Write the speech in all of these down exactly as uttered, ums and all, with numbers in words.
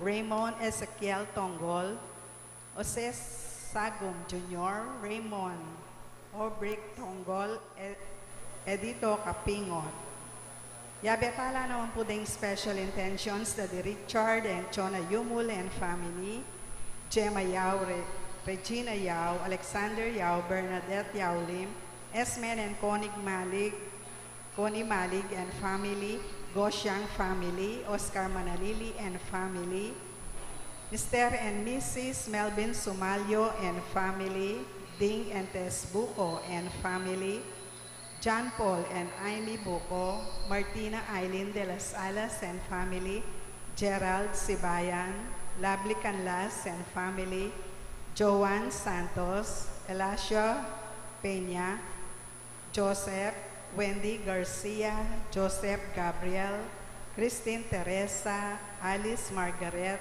Raymond Ezekiel Tonggol, Jose Sagum Junior, Raymond Obrick Tonggol, E-, Edito Kapingot. Yabe tala naman pu ding special intentions da di Richard and Chona Yumul and family, Gemma Yao, Re-, Regina Yao, Alexander Yao, Bernadette Yao Lim, Esmen and Konig Malig, Connie Malig and family, Gosiang family, Oscar Manalili and family, Mister and Missus Melvin Sumalyo and family, Ding and Tess Buko and family, John Paul and Amy Buko, Martina Eileen de las Alas and family, Gerald Sibayan, Lovely Canlas and family, Joan Santos, Elacia Peña, Joseph, Wendy Garcia, Joseph Gabriel, Christine Teresa, Alice Margaret,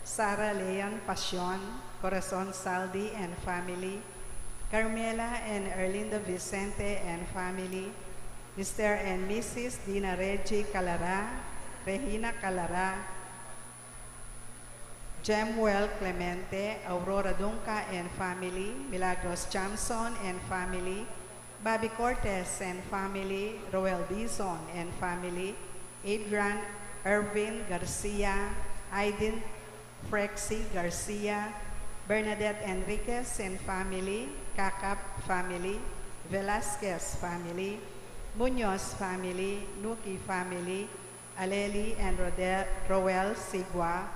Sarah Leon Pasion, Corazon Saldi and family, Carmela and Erlinda Vicente and family, Mister and Missus Dina Reggie Calara, Regina Calara, Jemuel Clemente, Aurora Dunca and family, Milagros Jamson and family, Bobby Cortez and family, Roel Dizon and family, Adrian Ervin Garcia, Aiden Frexy Garcia, Bernadette Enriquez and family, Kakap family, Velasquez family, Muñoz family, Nuki family, Aleli and Rode-, Roel Sigua,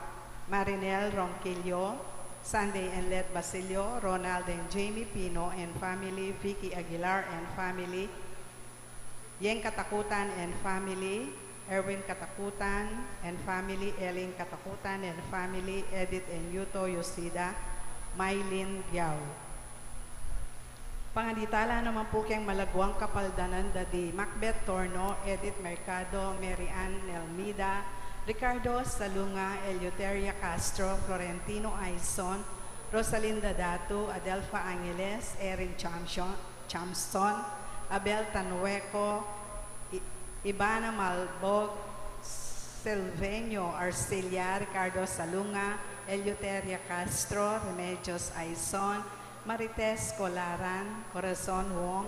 Marinel Ronquillo, Sunday and Let Basilio, Ronald and Jamie Pino and family, Vicky Aguilar and family, Yeng Katakutan and family, Erwin Katakutan and family, Ellen Katakutan and family, Edith and Yuto Yoshida, Mylene Giao. Pangaditala naman pu keng malaguang kapaldanan da di Macbeth Torno, Edith Mercado, Mary Ann Nelmida, Ricardo Salunga, Eleuteria Castro, Florentino Aison, Rosalinda Datu, Adelfa Angeles, Erin Champion, Chamson, Abel Tanueco, I-, Ivana Malbog, Silveño Arcilla, Ricardo Salunga, Eleuteria Castro, Remedios Aison, Marites Colaran, Corazon Wong,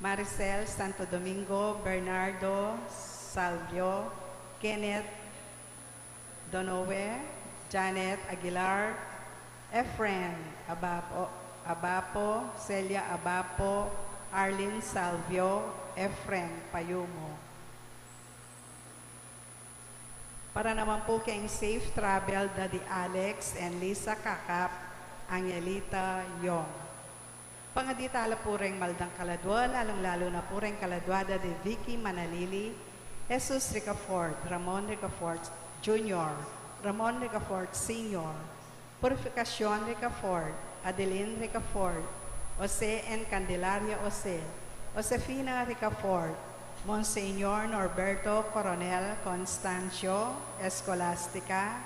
Maricel Santo Domingo, Bernardo Salvio, Kenneth Donoue, Janet Aguilar, Efren Abapo, Abapo, Celia Abapo, Arlene Salvio, Efren Payumo. Para naman pu keng safe travel da di Alex and Lisa Kakap, Angelita Yong. Pangaditala pu reng maldang kaladua, lalung-lalu na pu reng kaladua da di Vicky Manalili, Jesus Ricafort, Ramon Ricafort Junior, Ramon Ricafort Senior, Purificacion Ricafort, Adeline Ricafort, Jose and Candelaria Jose, Josefina Ricafort, Monsignor Norberto Coronel Constancio, Escolastica,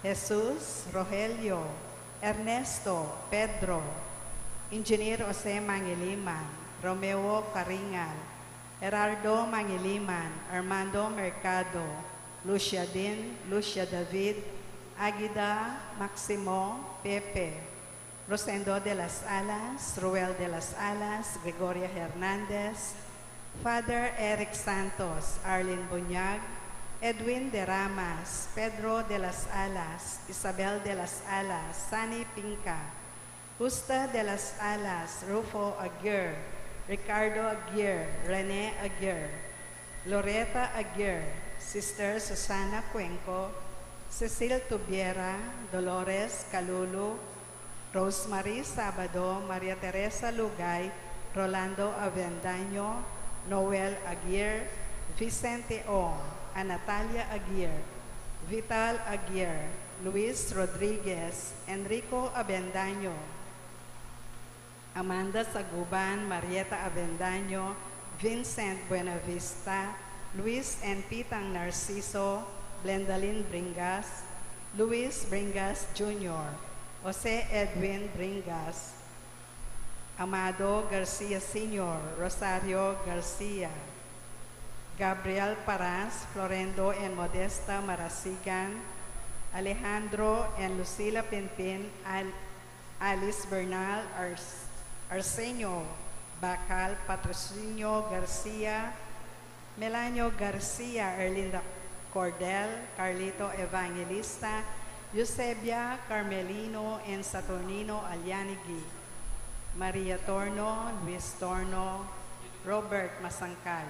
Jesus, Rogelio, Ernesto, Pedro, Engineer Jose Mangiliman, Romeo Caringal, Gerardo Mangiliman, Armando Mercado, Lucia Din, Lucia David, Agida, Maximo, Pepe, Rosendo de las Alas, Ruel de las Alas, Gregoria Hernandez, Father Eric Santos, Arlene Bunyag, Edwin de Ramas, Pedro de las Alas, Isabel de las Alas, Sunny Pinca, Justa de las Alas, Rufo Aguirre, Ricardo Aguirre, Rene Aguirre, Loretta Aguirre, Sister Susana Cuenco, Cecil Tubiera, Dolores Calulu, Rosemary Sabado, Maria Teresa Lugay, Rolando Avendaño, Noel Aguirre, Vicente Ong, Anatalia Aguirre, Vital Aguirre, Luis Rodriguez, Enrico Avendaño, Amanda Saguban, Marieta Avendaño, Vincent Buenavista, Luis and Pitang Narciso, Blendalin Bringas, Luis Bringas Junior, Jose Edwin Bringas, Amado Garcia Senior, Rosario Garcia, Gabriel Paras, Florendo and Modesta Marasigan, Alejandro and Lucila Pinpin, Al-, Alice Bernal, Ars-, Arsenio Bacal, Patrocinio Garcia, Melanio Garcia, Erlinda Cordel, Carlito Evangelista, Eusebia Carmelino, and Saturnino Alianigi, Maria Torno, Luis Torno, Robert Masangkal,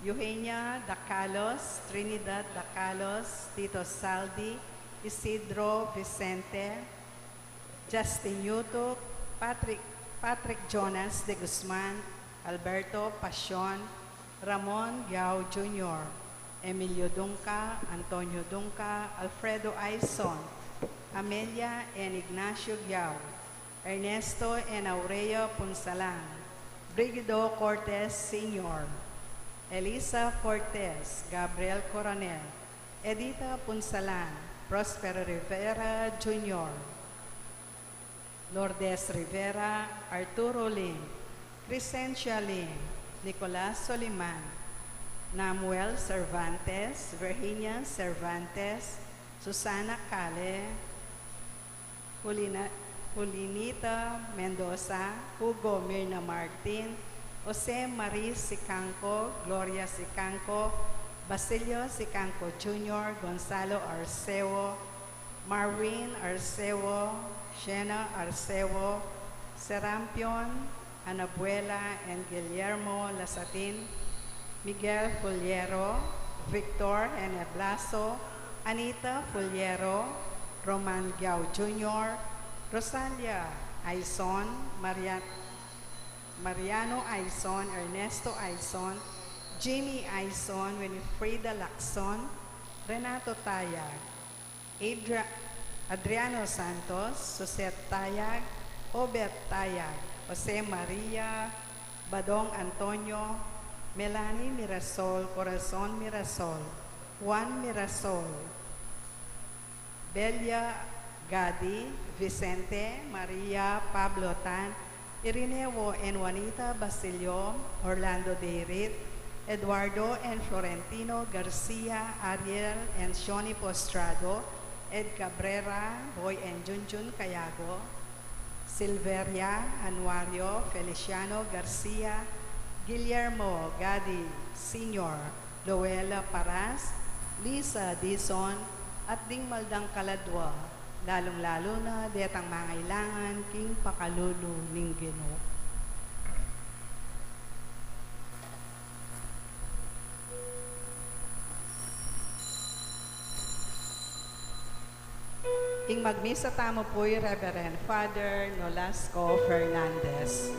Eugenia Dacalos, Trinidad Dacalos, Tito Saldi, Isidro Vicente, Justin Yutuk, Patrick, Patrick Jonas de Guzman, Alberto Pasion, Ramon Yao Junior, Emilio Dunca, Antonio Dunca, Alfredo Aison, Amelia and Ignacio Yao, Ernesto and Aurea Punsalan, Brigido Cortez Senior, Elisa Cortez, Gabriel Coronel, Edita Punsalan, Prospero Rivera Junior, Lourdes Rivera, Arturo Lim, Crescencia Lim, Nicolas Soliman, Namuel Cervantes, Virginia Cervantes, Susana Cale, Julina-, Julinita Mendoza, Hugo Mirna Martin, Jose Marie Sicanco, Gloria Sicanco, Basilio Sicanco Junior, Gonzalo Arceo, Marwin Arceo, Shena Arceo, Serampion, Anabuela and Guillermo Lasatin, Miguel Fullero, Victor N. Blaso, Anita Fullero, Roman Giao Junior, Rosalia Aison, Maria-, Mariano Aison, Ernesto Aison, Jimmy Aison, Winifrida Lacson, Renato Tayag, Adria-, Adriano Santos, Suzette Tayag, Obet Tayag, Jose Maria, Badong Antonio, Melanie Mirasol, Corazon Mirasol, Juan Mirasol, Belia Gadi, Vicente, Maria, Pablo Tan, Irineo and Juanita Basilio, Orlando Deirit, Eduardo and Florentino Garcia, Ariel and Shoni Postrado, Ed Cabrera, Boy and Junjun Cayago, Silveria Anuario, Feliciano Garcia, Guillermo Gadi Senior, Loela Paras, Lisa Dizon, at ding maldang kaladwa, lalung-lalu na detang mangailangan king pakalulu ning Ginu. Ing magmisa tamu pu i Reverend Father Nolasco Fernandez.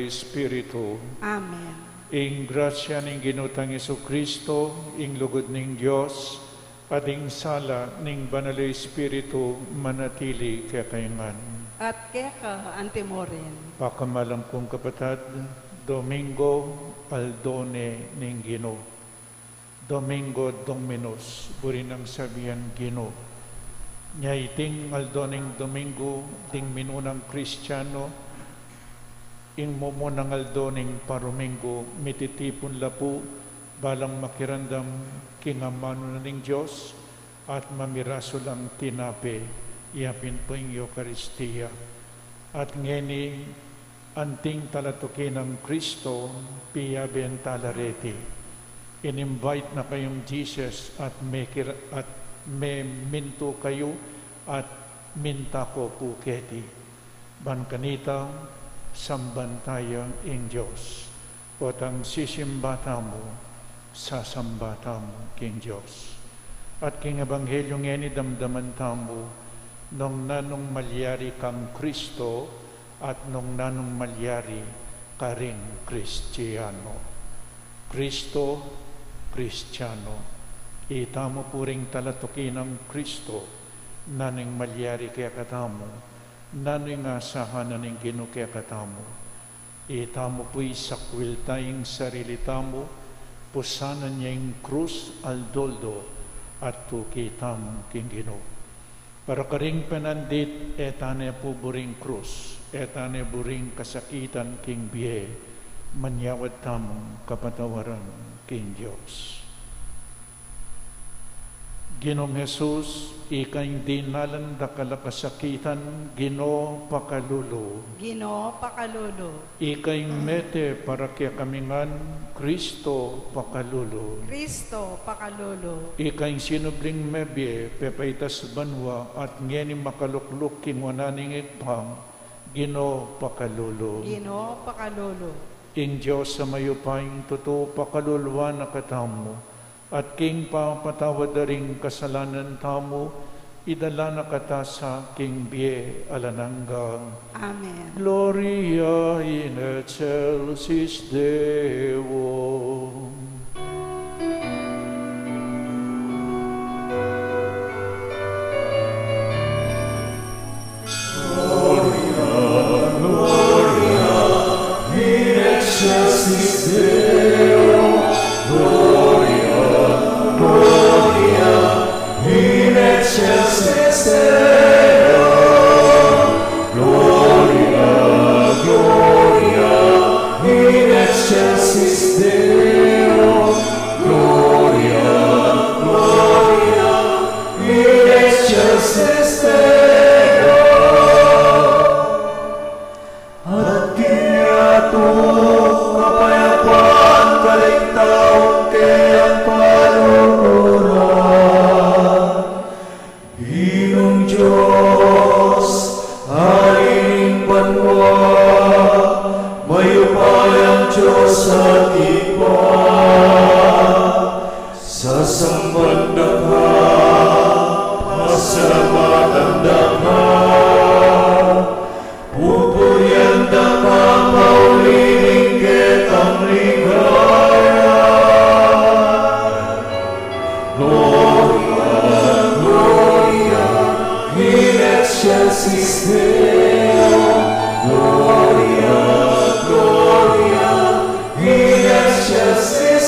Espiritu. Amen. Ing grasya ning Ginu tang Jesucristo, ing lugud ning Dios, at ing sala ning Banal a Espiritu manatili kekayu ngan. At keka antimurin. Pakamalan kung kapatad, Domingo, aldo ne ning Ginu. Domingo Dominus, buri nang sabian Ginu. Nya iting aldo ning Domingo, ding minunang Kristiano, ing mumunang aldo ning parumingu, mititipun la pu, balang makiramdam king amanu na ning Dios, at mamirasu lang tinape, iya pin pu ing Eukaristia. At ngeni, anting talatuki nang Kristo, piyabe tala reti. In-invite na kayung Jesus at mekir-, at memintu kayu at minta ko pu keti. Ban kanita, samban taya ing Dios. Potang sisimba tamu, sasamba tamu king Dios. At king Ebanghelyo ngeni damdaman tamu, nung nanung malyari kang Kristo, at nung nanung malyari karing Kristiano. Kristo, Kristiano. Itamu pu ring talatuki nang Kristo, nanu ing malyari kekatamu, nanu ing asahan na ning Ginu kekatamu. Itamu pu'y sakwilta ing sarili tamu, pusanan ya ing krus aldo-aldo, at tuki tamu king Ginu. Para karing penandit, e tane pu buring krus, e tane buring kasakitan king bie, manyawad tamung kapatawaran king Dios. Ginung Jesus, ika ing dinalan dakal a kasakitan, Ginu pakalulu. Ginu pakalulu. Ika ing mete para kekami ngan, Kristo pakalulu. Kristo pakalulu. Ika ing sinubling mebie, pepaitas banua, at ngeni makalukluk king wanan ning Ibpa, Ginu pakalulu. Ginu pakalulu. Ing Dios a mayupayang tutu pakaluluan na katamu, at king pamapatawad da ring kasalanan tamu, idala na kata sa king bie alang angga. Amen. Gloria in excelsis Deo. Gloria, Gloria in excelsis Deo. Gloria, Gloria in excelsis Deo. Gloria, Gloria in excelsis Deo. Gloria, Gloria in excelsis Deo. At kaya ating kapayapan karing taung keyang palukuran. Ginung Dios, Ari ning banua, mayupayang Dios at Ibpa, sasamban da ka, pasalamatan da ka, pupurian da ka, pauli ning ketang ligaya. Gloria, Gloria in excelsis Deo. Gloria, Gloria in excelsis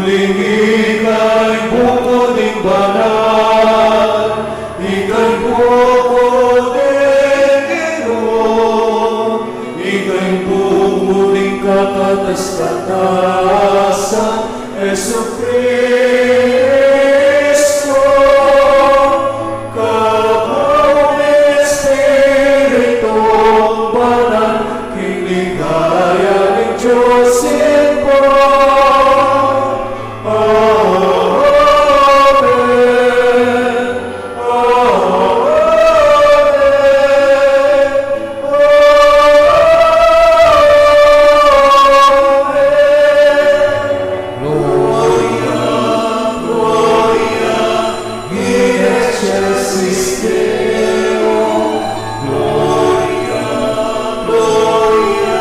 Ika ing bukol ning banal, ika ing bukol ning Ginu, ika ing bukol ning kakatas-katasan, Jesukristo, Kabang Espiritu Banal, king ligaya ning Dios Ibpa. Amen. Amen. Amen. Gloria, Gloria in excelsis Deo. Gloria, Gloria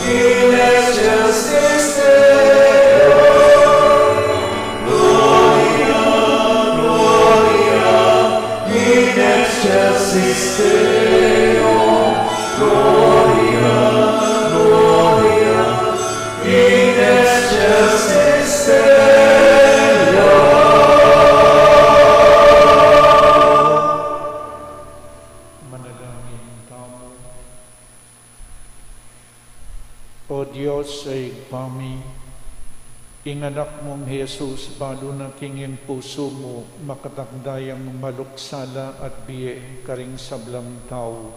in excelsis Deo. Gloria, Gloria in excelsis Deo. Gloria, Gloria in excelsis Deo. Manalangin tamu. O Dios a Ibpa mi, ing Anak mung Jesus balu na king ing pusu mu, makatakda yang maluksala at bie karing sablang tau.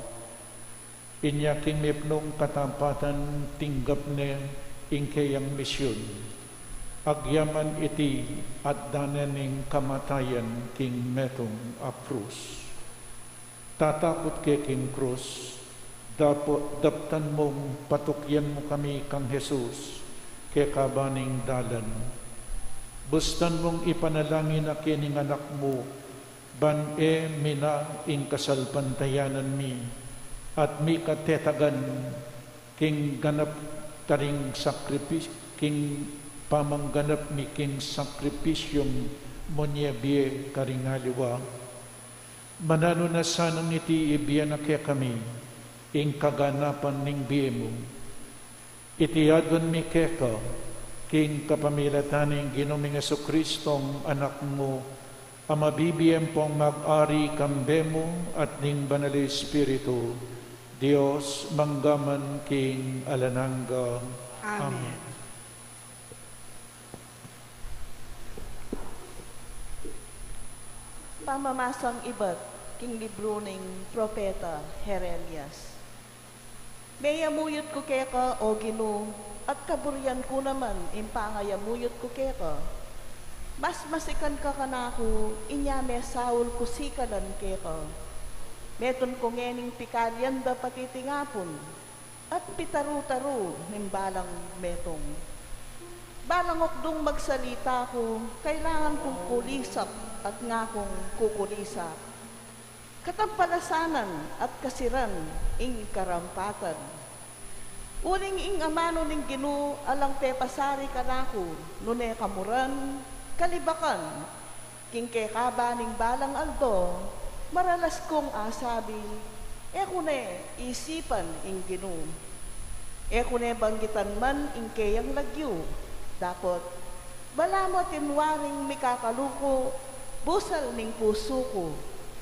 Inya king mipnung katapatan tinggap ne ing keyang misyun. Agyaman iti at dane ning kamatayan king metung a krus. Tatakut ke king krus, dapo-, daptan mung patukyan mu kami kang Jesus, kekaba ning dalan. Bustan mung ipanalangin a ke ning Anak mu, ban e mina ing kasalpantayanan mi, at mikatetagan king ganap karing sakripis-, king pamangganap mi king sakripisyung munye bie karing aliwa. Mananu na sanang iti ibie na kekami, ing kaganapan ning bie mu. Iti aduan mi keka, king kapamilatan ning Ginu ming Jesukristong Anak mu, a mabibie ampong mag-ari kambe mu at ning Banal Espiritu, Dios, mangga man king alang angga. Amen. Amen. Pamamasang ibat king libru ning propeta Jeremias. Meyamuyut ku keka, O Ginu, at kaburian ku naman ing pangayamuyut ku keka. Mas masikan ka kanaku, inya mesaul ku sikalan keka. Metung ku ngening pikalian da patitingapun, at pitaru-taru ning balang metung. Balang okdung magsalita ku, kailangan kung kulisak at ngakung kukulisak. Katampalasanan at kasiran ing karampatan. Uling ing amanu ning Ginu alang pepasari kanaku, nune kamuran, kalibakan, king kekaba ning balang aldo, maralas kung asabi, e ku ne isipan ing Ginu. E ku ne banggitan man ing keyang lagyu, dapot balamu atin waring mikakaluku, busal ning pusu ku,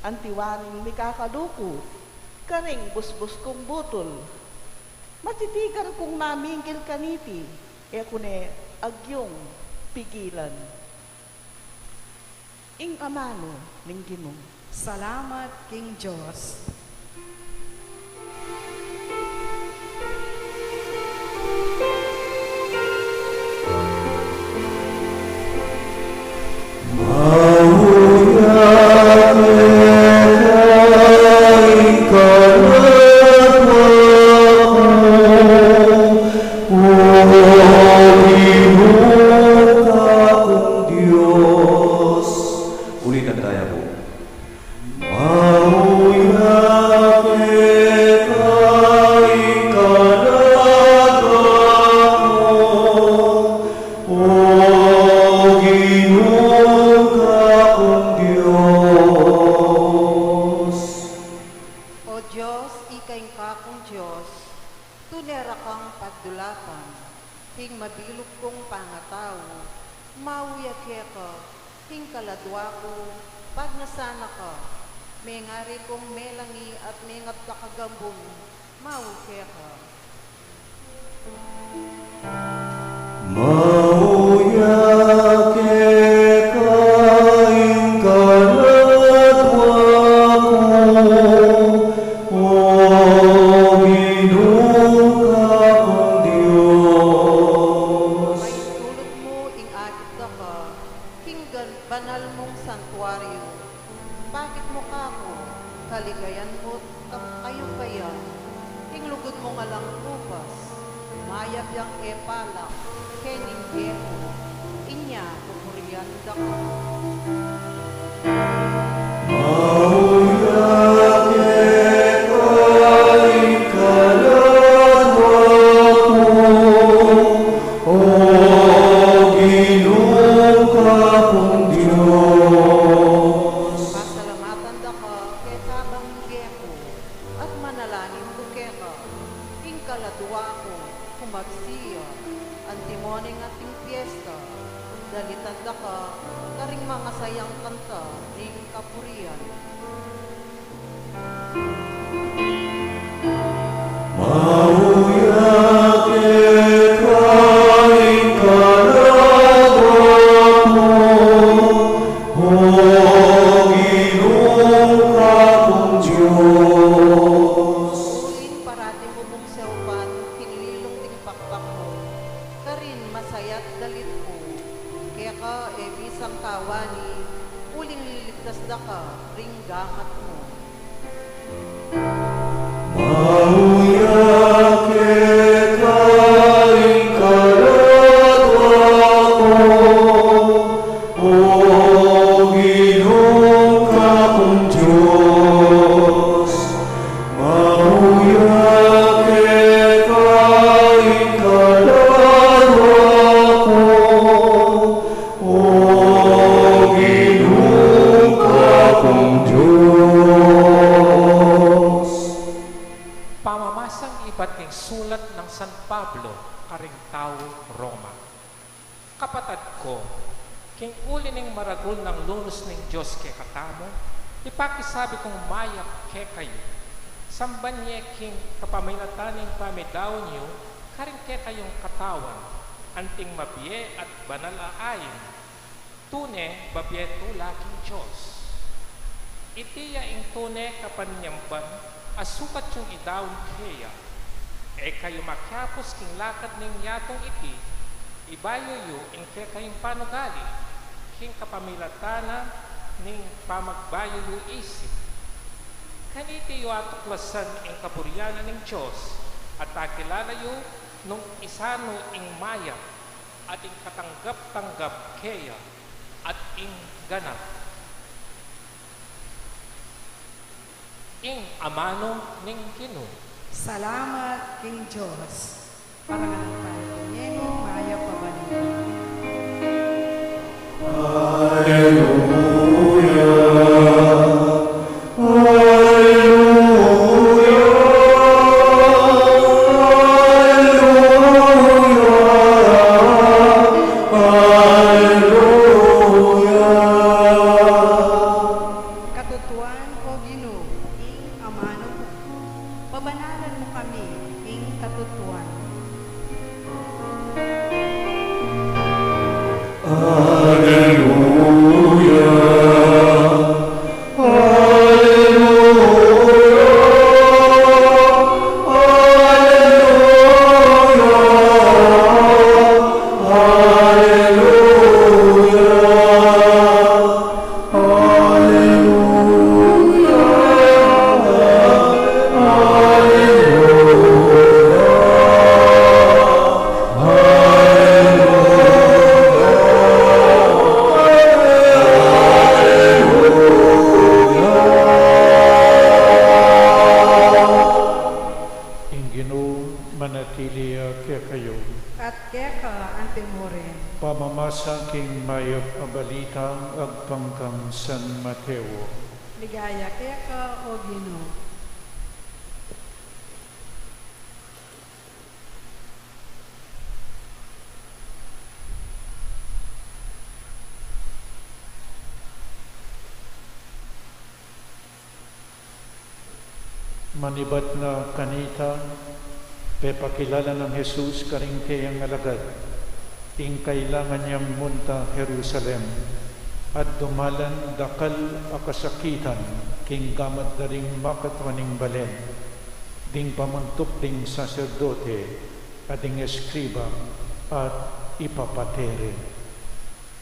anti waring mikakaluku, karing busbus kung butul. Matitigal kung mamigil kaniti, e ku ne agyung pigilan. Ing amanu ning Ginu. Salamat king Dios. Mauya keka ing kaladwa ku, O Ginu kakung Dios. Ulitan taya pu. Mauya keka ing kaladwa ku, O Ginu kakung Dios. O Dios, ika ing kakung Dios, tune ra kang pagdulatan, king mabilug kung pangatau, Mau ya keka, king kaladua ku, pagnasan na ka, mengari kung melangi at mengabdak a gambun, mau keka. Mau ya keka ing kaladua ku, O Ginu kakung Dios. Mayupdulud mu ing agit daka, king gan-, banal mung santuario. Pakit mu kaku, kaligayan mu't kap-, kayupayan, ing lugud mung alang kupas, mayap yang e palak, kening bie ku, inya pupurian daka. Mau ya keka ing kaladua ku, O Ginu kakung Dios. Pasalamatan daka keka bang bie ku, at manalangin ku keka, ing kaladua ku, kumagsi ya, antimo ning ating piesta, dalitan daka karing mangasayang kanta ning kapurian. Mau ya keka ing kaladua ku, O Ginu kakung Dios. Uling parati mu mung saupan king lilung ding pakpak mu, karin masaya't dalit ku, keka e bisang kawani, uling liligtas daka ring gamat mu. Mau ya keka ing kaladua ku, O Ginu kakung Dios. Mau ya keka ing kaladua ku, O Ginu kakung Dios. Pamamasang ibat ning sulat nang San Pablo karing taung Roma. Kapatad ku, king uli ning maragul nang lunus ning Dios kekatamu, ipakisabi kung mayap kekayu, samban ye king kapamilatan ning pamidaun yu karing kekayung katawan, anting mabie at banal a ain, tune babie tula king Dios. Iti ya ing tune kapanyamban a sukat yung idaun keya. E kayu makiapus king lakad ning yatung iti, ibayu yu ing kekayung panugali, king kapamilatan na ning pamagbayu yu isip. Kaniti yu atuklasan ing kaburian na ning Dios, at akilala yu nung isanu ing mayap, at ing katanggap-tanggap keya, at ing ganap. Ing amanu ning Ginu. Salamat king Dios. Parangalan tamu ing Ginu, mayap a balita. Aleluya. Aleluya, aleluya, aleluya. Katutuan, O Ginu, ing amanu mu. Pabanalan mu kami king katutuan. Aleluya. Aleluya. Aleluya. Aleluya. Aleluya. Aleluya. Ing Ginu manatili ya kekayu. At keka antimurin. Pamamasa king mayap a balita agpang kang San Mateo. Ligaya keka, O Ginu. Manibat na kanita, pepakilala nang Jesus karing keyang alagad ing kailangan yang munta Jerusalem at dumalan dakal a kasakitan king gamat da ring makatawan ning balen, ding pamuntuk ding saserdote at ding eskriba, at ipapate re.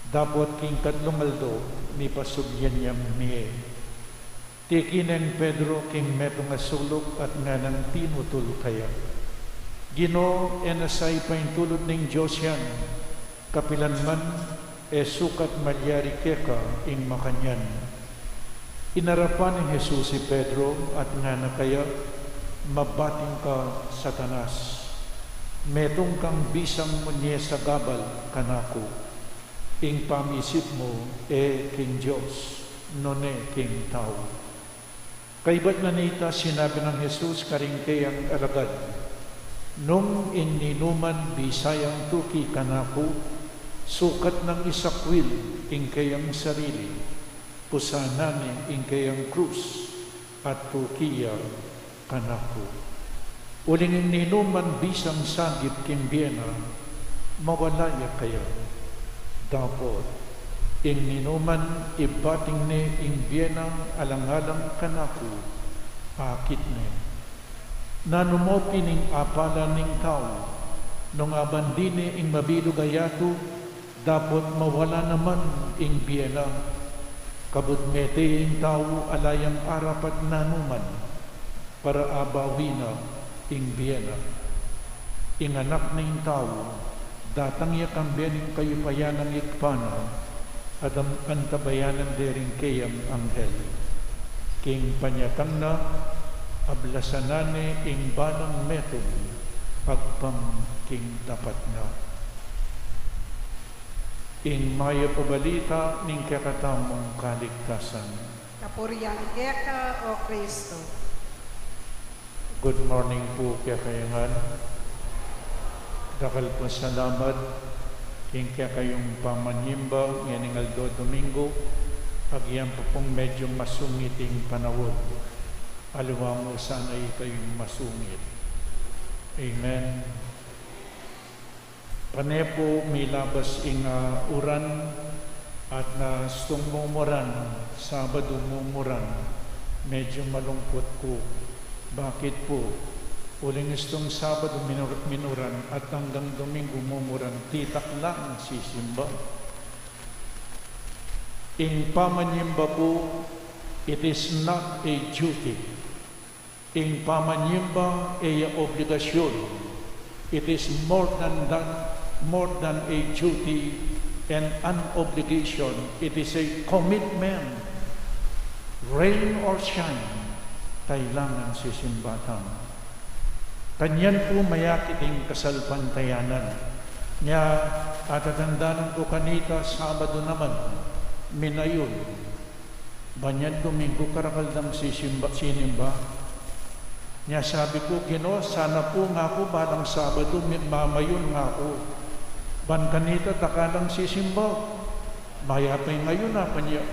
Dapot king katlung aldo, mipasubli yang mie. Tiki neng Pedro king metung a suluk at nganang tinutul kaya, Ginu, e na sa paintulud ning Dios yan, kapilan man e sukat malyari keka ing makanyan. Inarapan neng Jesus i Pedro at ngana kaya, Mabating ka, Satanas! Metung kang bisang munye sagabal kanaku. Ing pamisip mu e king Dios, nune king tau. Kaybat na nita, sinabi nang Jesus karing keyang alagad, Nung ing ninuman bisa yang tuki kanaku, sukat nang isakwil ing keyang sarili, pusanan ne ing keyang krus, at tuki ya kanaku. Uling ing ninuman bisang sagip king bie na, mawala ya kaya. Dapot ing ninuman ibating ne ing bie na alang-alang kanaku, akit ne. Nanu mu pin ing apala ning tau, nung abandi ne ing mabilug a yatu, dapot mawala naman ing bie na? Kabud mete ing tau ala yang arapat nanuman, para abawi na ing bie na. Ing Anak ning Tau datang ya kambe ning kayupayan nang Ibpa na, at am-, antabayanan de ring keyang anghel. King panyatang na, ablasan na ne ing balang metung agpang king dapat na. Ing mayap a balita ning kekatamung kaligtasan. Kapurian keka, O Kristo. Good morning pu kekayu ngan. Dakal pung salamat king kekayung pamanyimba ngening aldo Domingo, agyang pu pung medyu masungit ing panaun. Aliwa mu sana ikayung masungit. Amen. Pane pu milabas ing, ah, uran, at nung mumuran, Sabadu mumuran, medyu malungkut ku. Bakit pu? Uling nung Sabadu minur-, minuran, at anggang Domingo mumuran, titak lang sisimba. Ing pamanyimba pu, it is not a duty. Ing pamanyimba e ya obligasyun. It is more than that, more than a duty and an obligation. It is a commitment. Rain or shine, kailangan sisimba tamu. Kanyan pu mayakit ing kasalpantayanan. Nya, atatandanan ku kanita, Sabadu naman, minayun. Banyag Domingo karakal dang sisimba, sinimba. Nya sabi ku, Ginu, sana pu ngaku balang Sabadu mi-, mamayun ngaku. Ban kanita dakal lang sisimba. Mayap ing ayun, apa nya,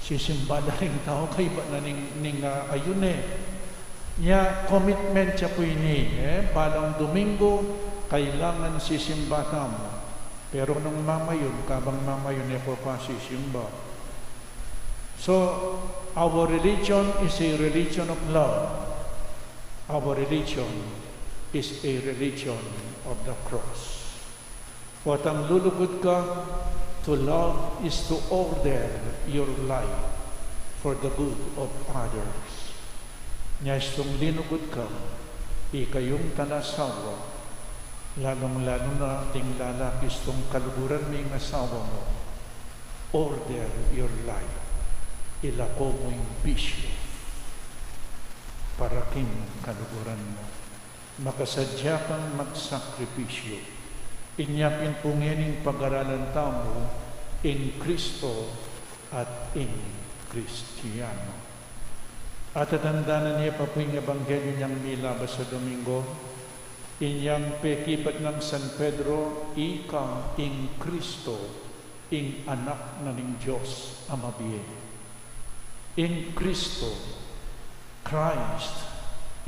sisimba la ring tau, kaybat na ning, ning, ah, ayun e. Nya, commitment ya pu ini, e, balang Domingo, kailangan sisimba tamu. Pero nung mamayun, kabang mamayun, e ko pa sisimba. So, our religion is a religion of love. Our religion is a religion of the cross. Potang lulugud ka, to love is to order your life for the good of others. Nya istung linugud ka, ikayung tanasawa, lalung-lalu na ding lalaki, istung kaluguran me ing asawa mu, order your life. Ilako mu ing bisyu para king kaluguran mu. Makasadya kang magsakripisyu. Inya pin pu ngening pag-aralan tamu, ing Kristo at ing Kristiyanu. Atatandanan ye pa pu ing ebanghelyu nyang milabas a Domingo, inyang pekibat nang San Pedro, ika ing Kristo, ing Anak na ning Dios a mabie. Ing Kristo, Christ,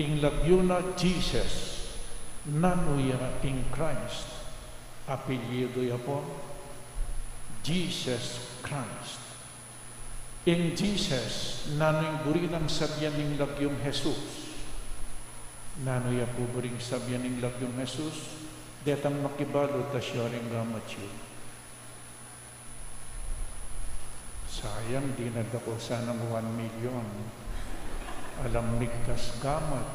Ing lagyu na Jesus, nanu ya ing Christ? Apelyidu ya pu, Jesus Christ. Ing Jesus, nanu ing buri nang sabian ning lagyung Jesus? Nanu ya pu buring sabian ning lagyung Jesus? Detang makibalu ta siya ring gamat yu. Sayang, dinadakul sanang one million. Alang migtas gamat.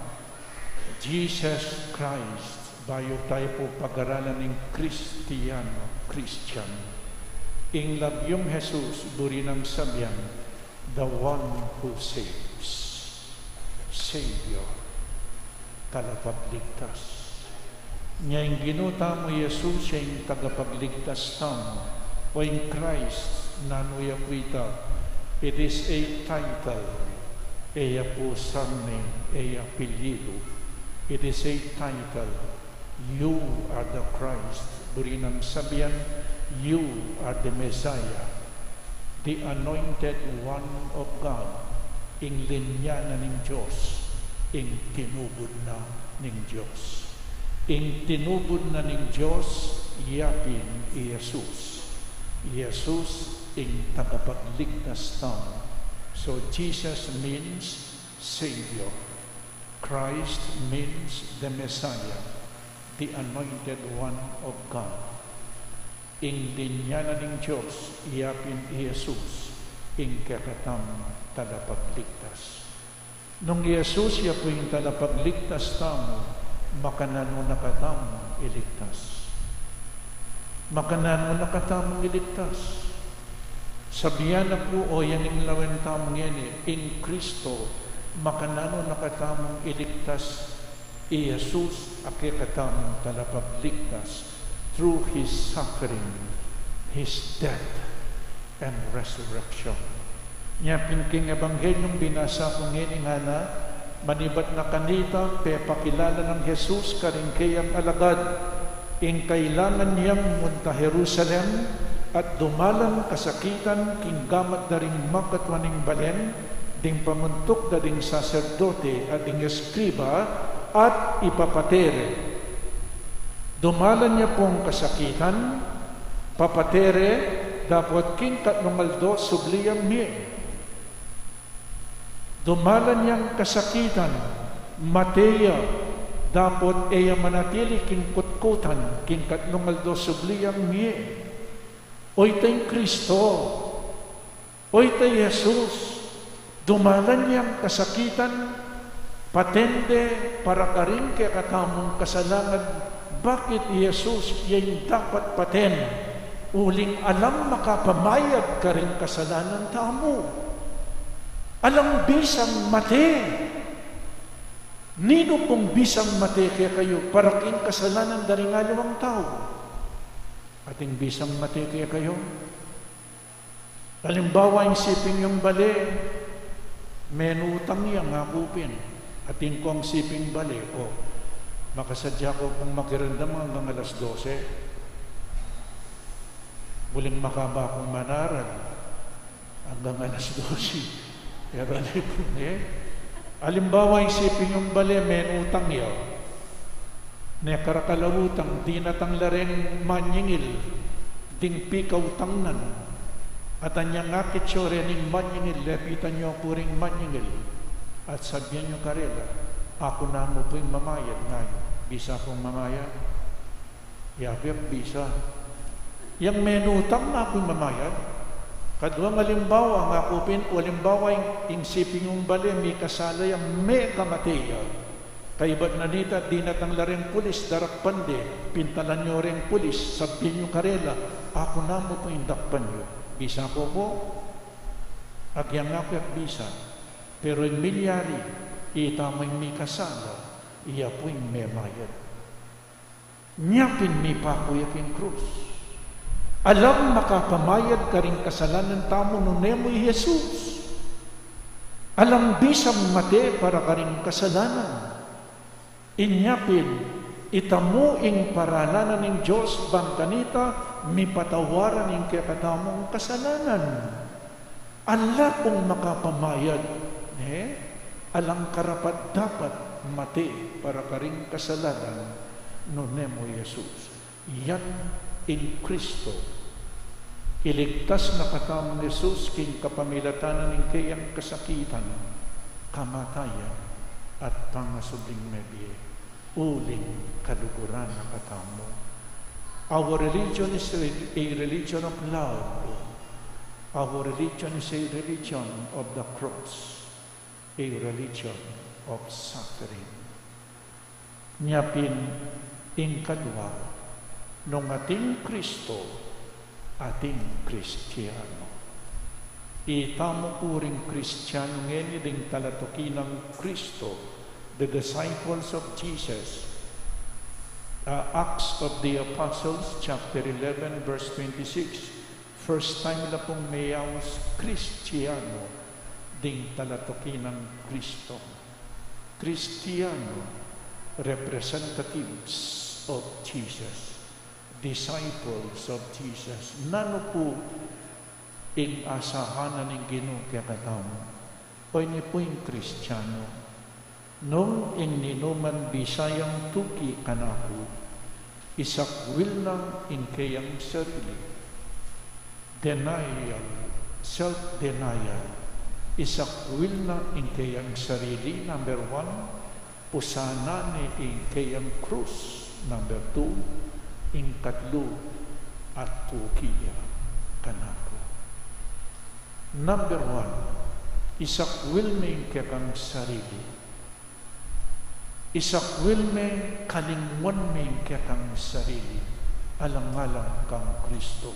Jesus Christ, bayu tayu pu pagaralan ing Kristiyanu, Christian. Ing lagyung Jesus, buri nang sabian, the one who saves. Savior. Talapagligtas. Nya ing Ginu tamu Jesus, siya ing tagapagligtas tamu, o ing Christ, nanu ya pu ita? It is a title, e ya pu surname, e ya apelyidu. It is a title. You are the Christ. Buri nang sabian, you are the Messiah, the anointed one of God, ing linya na ning Dios, ing tinubud na ning Dios. Ing tinubud na ning Dios, ya pin i Jesus. Jesus ing tagapagligtas tamu. So Jesus means Savior. Christ means the Messiah, the anointed one of God. Ing linya na ning Dios, ya pin i Jesus, ing kekatamung talapagligtas. Nung i Jesus ya pu ing talapagligtas tamu, makananu na katamung iligtas? Makananu na katamung iligtas? Sabian na pu, o yan ing lawen tamu ngeni, ing Kristo, makananu na katamung iligtas? I Jesus a kekatamung talapagligtas through His suffering, His death, and resurrection. Nya pin king Ebanghelyung binasa ku ngeni ngana, manibat na kanita, pepakilala nang Jesus karing keyang alagad ing kailangan yang munta Jerusalem at dumalan kasakitan king gamat da ring makatua ning balen, ding pamuntuk da ding saserdote at ding eskriba, at ipapate re. Dumalan ya pung kasakitan, papate re, dapot king katlung aldo subli yang mie. Dumalan yang kasakitan, mate ya, dapot e ya manatili king kutkutan, king katlung aldo subli yang mie. O ita ing Kristo, o ita i Jesus, dumalan yang kasakitan, paten de para karing kekatamung kasalanan. Bakit i Jesus ya ing dapat paten? Uling alang makapamayad karing kasalanan tamu. Alang bisang mate. Ninu pung bisang mate kekayu para king kasalanan da ring aliwang tau? Ating bisang mate kekayu? Alimbawa, ing siping yung bale, menutang ya, ngaku pin. Atin kong siping bale, o, makasadya ku pung makiramdam anggang alas dose. Uling makaba kung manaral anggang alas dose. Pero alimbawa, ing siping yung bale, menutang ya. Ne karakal a utang, dinatang la reng manyingil ding pikautangnan. At anyang akit yu reng manyingil, lepitan yu pu ring manyingil at sabian yu karela, "Aku namu pu ing mamayad ngayu." Bisa pung mamayad? Yabe at bisa. Yang menutang, aku ing mamayad. Kaduang alimbawa, ngaku pin, o alimbawa, ing, ing siping yung bale, mikasala ya, mekamate ya. Kaybat na nita, dinatang la reng pulis, darakpan de, pintalan yu reng pulis, sabian yu karela, "Aku namu pu ing dakpan yu." Bisa ku pu? Agyang aku at bisa. Pero ing milyari, ita mu ing mikasala, iya pu ing memayad. Nya pin mipaku ya king krus. Alang makapamayad karing kasalanan tamu nune mu i Jesus. Alang bisang mate para karing kasalanan. Inya pin, itamu ing paralanan ning Dios bang kanita mipatawaran ing kekatamung kasalanan. Ala pung makapamayad, ne? Alang karapat-dapat mate para karing kasalanan, nune mu i Jesus. Yan ing Kristo. Iligtas na katamu nang Jesus king kapamilatan na ning keyang kasakitan, kamatayan, at pangasubling mebie. Uling kaluguran na katamu. Our religion is a, a religion of love. Our religion is a religion of the cross, a religion of suffering. Nya pin ing kadua, nung ating Kristo, ating Kristiyanu. Itamu ku ring Kristiyanu ngeni ding talatuki nang Kristo, the disciples of Jesus. Uh, Acts of the Apostles, chapter eleven, verse twenty-six. First time la pung meyaus Kristiyanu ding talatuki nang Kristo. Kristiyanu, representatives of Jesus, disciples of Jesus. Nanu pu ing asahan na ning Ginu kekatamu? O ini pu ing Kristiyanu, nung ing ninuman bisa yang tuki kanaku, isakwil na ing keyang sarili. Denial, self-denial. Isakwil na ing keyang sarili, number one, pusanan ne ing keyang krus, number two, ing katlu, atuki ya kanaku. Number one, isakwil me ing kekang sarili. Isakwil me, kalingwan me ing kekang sarili, alang-alang kang Kristo.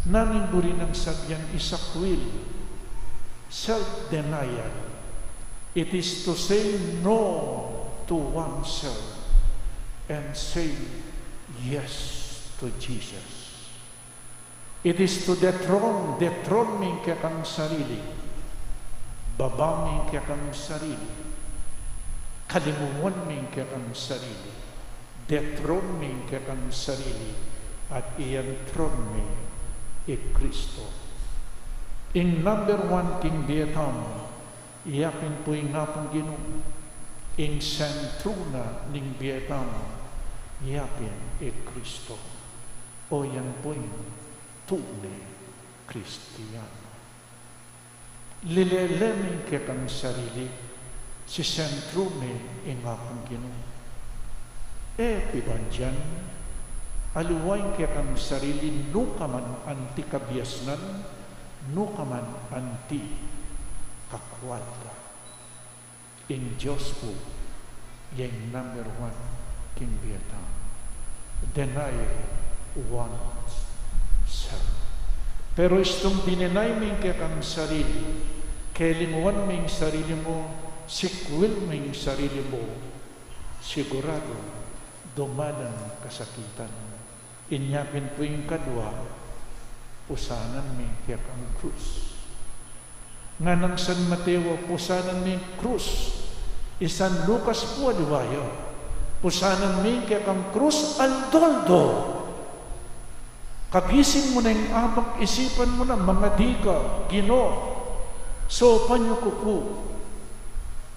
Nanu ing buri nang sabian isakwil? Self-denial. It is to say no to oneself and say yes to Jesus. It is to dethrone, dethrone me ing kekang sarili. Baba me ing kekang sarili. Kalingwan me ing kekang sarili. Dethrone me ing kekang sarili. At i-enthrone me i Kristo. Ing number one king bie tamu, iya pin pu ing Apung Ginu. Ing sentru na ning bie tamu, iya pin i Kristo. O yan pu ing tune Kristiyanu. Lilele me ing kekang sarili, sisentru me ing Apung Ginu. E pibandian, aliwa ing kekang sarili, nukaman anti kabiasnan, nukaman anti kakwalta. Ing Dios pu, ya ing number one king bie tamu. Deny oneself. Pero istung dinenay me ing kekang sarili, kalingwan me ing sarili mu, sikwil me ing sarili mu, siguradu dumalan kasakitan. Inya pin pu ing kadua, pusanan me ing kekang krus. Nganang San Mateo, pusanan me ing krus. I San Lukas pu aliwa ya, pusanan me ing kekang krus aldo-aldo. Kagising mu na ing abak, isipan mu na, mangadi ka, Ginu, saupan yu ku pu.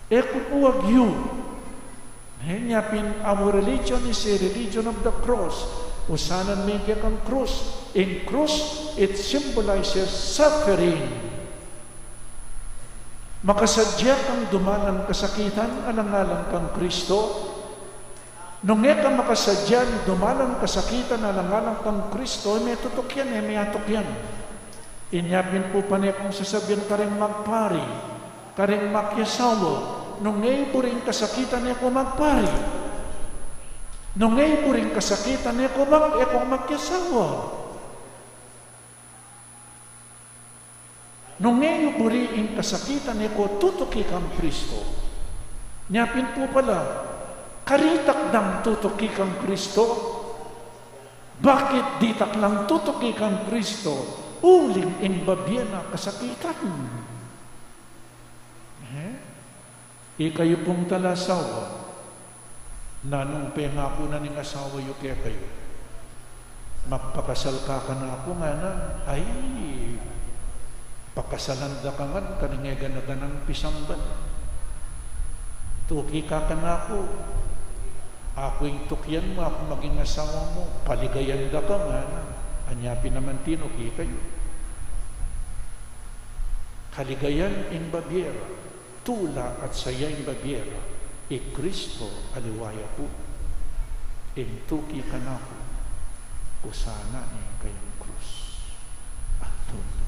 E ku pu agyu. Inya pin, our religion is a religion of the cross. Pusanan me ing kekang krus. Ing krus, it symbolizes suffering. Makasadya kang dumalan kasakitan alang-alang kang Kristo? Nung e ka makasadya dumalan kasakitan alang-alang kang Kristo, e me tutukian, e me atukian. Inya pin pu pane kung sasabian karing magpari, karing makiasawa, nung e buri ing kasakitan e ku magpari. Nung e buri ing kasakitan e ku mag-, e ku makiasawa. Nung e yu buri ing kasakitan e ku tutuki kang Kristo. Nya pin pu pala, karitak dang tutuki kang Kristo? Bakit ditak lang tutuki kang Kristo? Uling ing babie na kasakitan. Eh? Ikayu pung talasawa, nanung pengaku na ning asawa yu kekayu? Magpakasal ka kanaku, ngana. Ay, pakasalan da ka ngan kaning e gana-ganang pisamban. Tuki ka kanaku, aku ing tukian mu, aku maging asawa mu, paligayan da ka, ngana. Anya pin naman tinuki kayu. Kaligayan ing babiera, tula at saya ing babiera, i Kristo aliwa ya pu. Ing tuki kanaku, pusanan ne ing kayang krus. Antonio.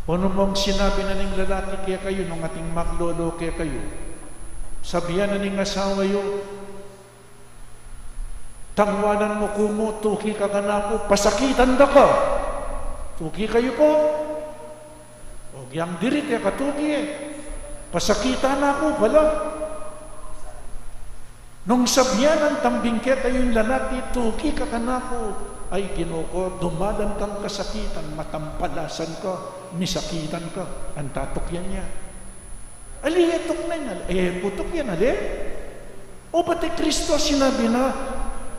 O nung sinabi na ning lalaki kekayu, nung ating maglolo kekayu, sabian na ning asawa yu, tangwanan mu ku mu, tuki ka kanaku, pasakitan da ka. Tuki kayu pu. O, yang diri, e ka tuki e. Pasakitan na ku pala. Nung sabian nang tambing kekayung lalaki, tuki ka kanaku, ay Ginu ku, dumalan kang kasakitan, matampalasan ka, misakitan ka, antatuk yan ya. Ali, e tuk neng, ali, e pu tuk yan, ali. O pati Kristo sinabi na,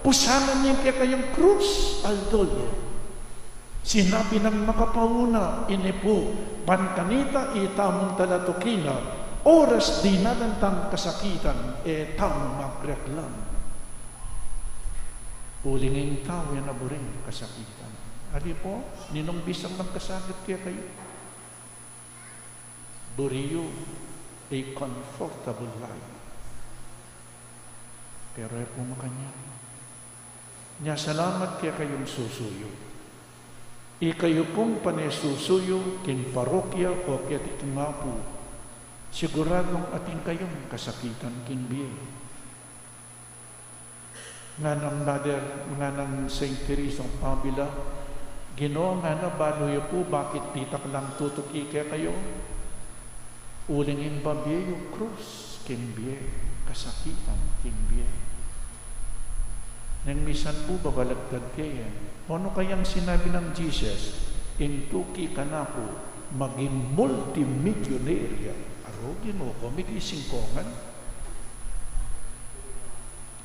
pusanan ne ing kekayung krus, aldo yu. Sinabi nang makapauna, ini pu, ban kanita itamung talatuki na, oras dinalan tang kasakitan, e tamu magreklam. Uling ing tau e na buring kasakitan. Ali pu, ninung bisang magkasakit kekayu, buri yu a comfortable life. Pero e pu makanyan. Nya salamat kekayung susuyu. Ikayu pung pane susuyu king parokya o keti king apu, siguradung atin kayung kasakitan king bie. Nganang Mother, nganang Saint Teresa of Avila, Ginu, ngana, balu yu pu bakit ditak lang tutuki kekayu. Uling ing babie yu krus king bie, kasakitan king bie. Neng misan pu babalagtad ke yan. O nu kayang sinabi nang Jesus, ing tuki kanaku, maging multimillionaire ya. Aru, Ginu ku, migising kongan.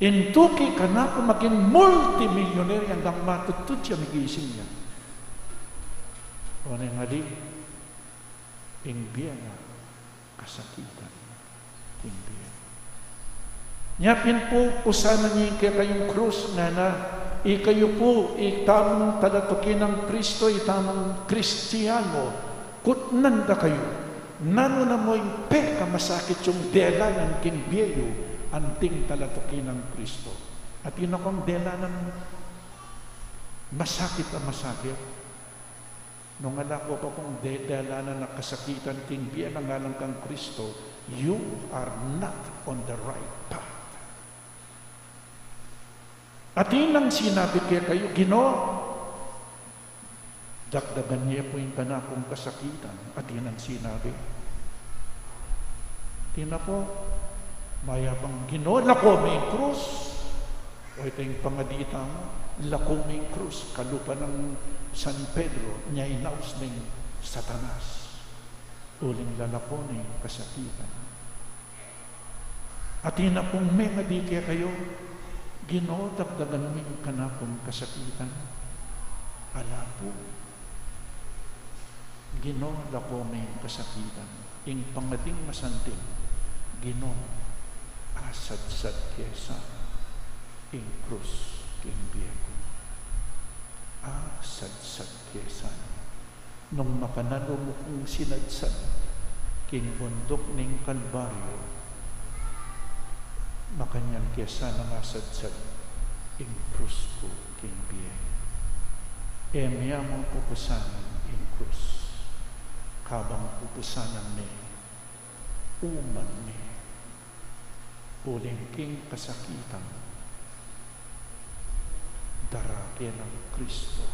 Ing tuki kanaku maging multimillionaire ya, anggang matudtud ya migising ya. O neng ali, ing bie na kasakitan king bie. Nya pin pu, pusanan ye ing kekayung krus, ngana, ikayu pu, itamung talatuki nang Kristo, itamung Kristiano, kutnan da kayu. Nanu na mu ing pekamasakit yung delanan king bie yu, anting talatuki nang Kristo. Atin na kung delanan masakit a masakit. Nung ala ko pa kung de-, delanan a kasakitan king bie na, ngalang kang Kristo, you are not on the right path. Atin nang sinabi kekayu, Ginu, dakdagan ye pu ing kanakung kasakitan. Atin nang sinabi. Atin na pu, mayapang, Ginu, lako me ing krus. O ita ing pangadi tamu, lako me ing krus, kalupa nang San Pedro, nya inaus ning Satanas. Uling lalako ne ing kasakitan. Atin na pung mengadi kekayu, Ginu, dakdagan me ing kanakung kasakitan. Ala pu. Ginu, lako me ing kasakitan. Ing pangading masanting, Ginu, asadsad ke sana ing krus king bie ku. Asadsad ke sana. Nung makananu mu kung sinadsad king bunduk ning Kalbaryo, makanyan ke sanang asadsad ing krus ku king bie. E mya mu pupusanan ing krus. Kabang pupusanan ne, uman ne. Uling king kasakitan, dara ke nang Kristo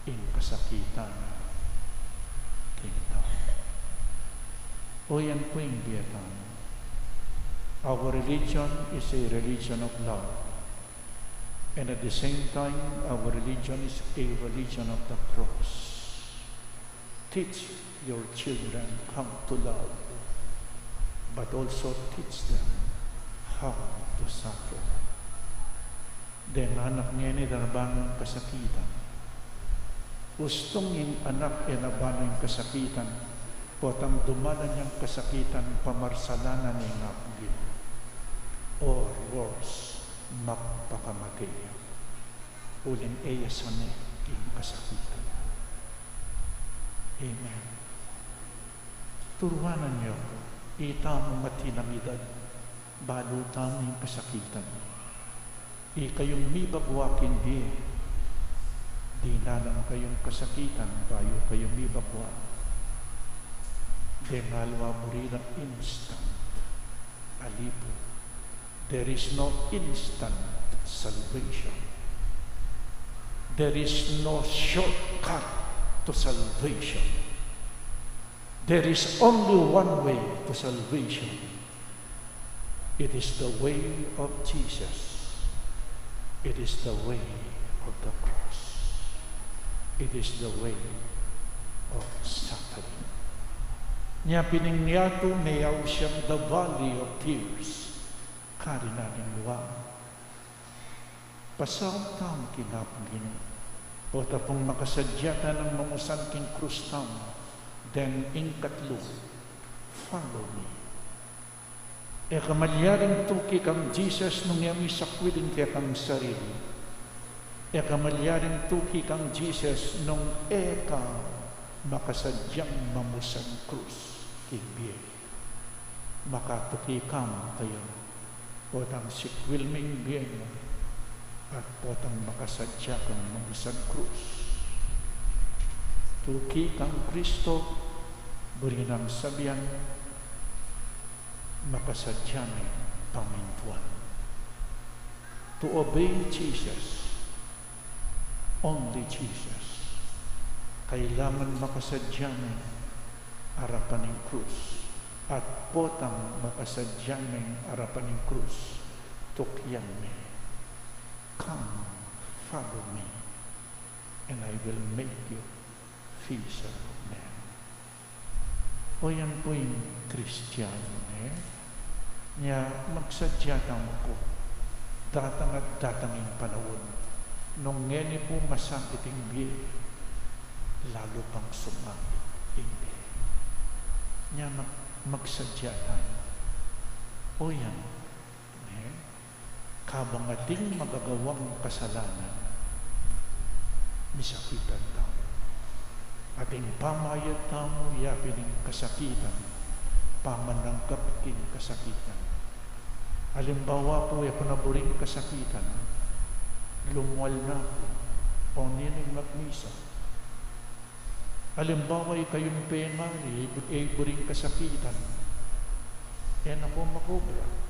ing kasakitan king tau. O yan pu ing bie tamu. Our religion is a religion of love. And at the same time, our religion is a religion of the cross. Teach your children how to love, but also teach them how to suffer. Deng anak ngeni, daraban ing kasakitan. Ustung ing anak e na banu ing kasakitan, Potang dumalan yang kasakitan pamarsalanan ing Apung Ginu, or worse, magpakamate ya. Uling e ya sane ing kasakitan. Amen. Turuanan yu, itamung atin a edad, balu tamu ing kasakitan. Ikayung mibagua king bie, dinalan kayung kasakitan bayu kayu mibagua. Deng aliwa mu rin a instant alibu. There is no instant salvation. There is no shortcut to salvation. There is only one way to salvation. It is the way of Jesus. It is the way of the cross. It is the way of suffering. Nya pin ing yatu, meyausan the valley of tears. Karin ating lua. Pasaul tamu king Apung Ginu. Potang pung makasadya tang mamusan king krus tamu. Then ing katlu, follow me. E ka malyaring tuki kang Jesus nung e mu isakwil ing kekang sarili. E ka malyaring tuki kang Jesus nung e ka makasadyang mamusan krus king bie. Makatuki ka mu kaya, potang sikwil me ing bie mu, at potang makasadya kang mamusan krus. Tuki kang Kristo, buri nang sabian, makasadya meng pamintuan. To obey Jesus, only Jesus. Kailangan makasadya meng arapan ning krus. At potang makasadya meng arapan ning krus, tukian me. Come, follow me, and I will make you fisher of men. O yan pu ing Kristiyanu, ne? Nya magsadya tamu pu, datang at datang ing panaun nung ngeni pu masakit ing bie, lalu pang sumakit ing bie. Nya mag-, magsadya tamu. O yan, ne? Kabang ating magagawang kasalanan, misakitan tamu. Ating pamayad tamu ya pin ing kasakitan, pamanangkap king kasakitan. Alimbawa pu, e ku na buring kasakitan, lumual na ku, o ninu ing magmisa. Alimbawa, ikayung pengari, e buring kasakitan, e na ku mag-obra.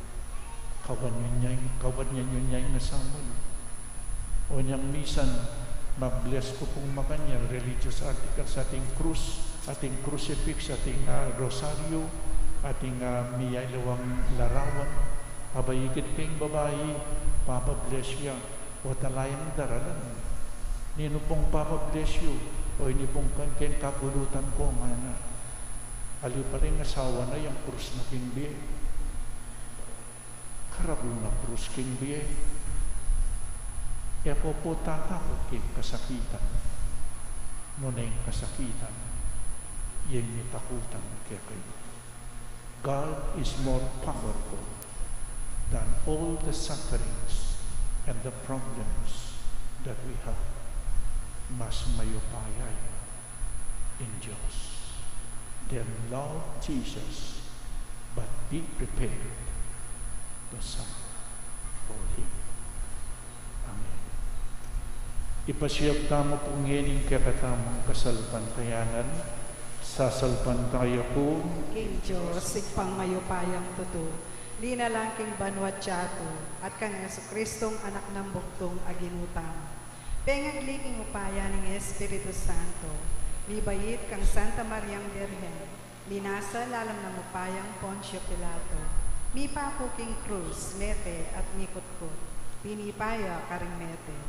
Kawan yu nya ing, kawan yu nya ing asawa yu. O nyang misan, mag-bless ku pung makanyan, religious articles, ating krus, ating crucifix, ating, ah, rosaryo, ating, ah, miyaliwang larawan. Aba, ikit king babai, papa-bless ya. O talayan daralan. Ninu pung papa-bless yu? O ini pung keng kagulutan ku, ngana. Aliwa pala ing asawa na, yang krus na king bie. Karabul na krus king bie. E ku pu tatakut king kasakitan. Nune ing kasakitan, ya ing mitakutan kekayu. God is more powerful than all the sufferings and the problems that we have. Mas mayupaya ya ing Dios. Then love Jesus, but be prepared to suffer for Him. Amen. Ipasiag tamu pu ngeni ing kekatamung kasalpantayanan. Sasalpantaya ku king Dios, Ibpang mayupayang tutu, linalang king banua't yatu, at kang Jesucristong Anak nang bugtung a Ginu tamu. Pengagli king upaya ning Espiritu Santo, mibait kang Santa Mariang Birhen, minasa lalam nang upayang Poncio Pilato, mipaku king krus, mete at mikutkut, pinipa ya karing mete.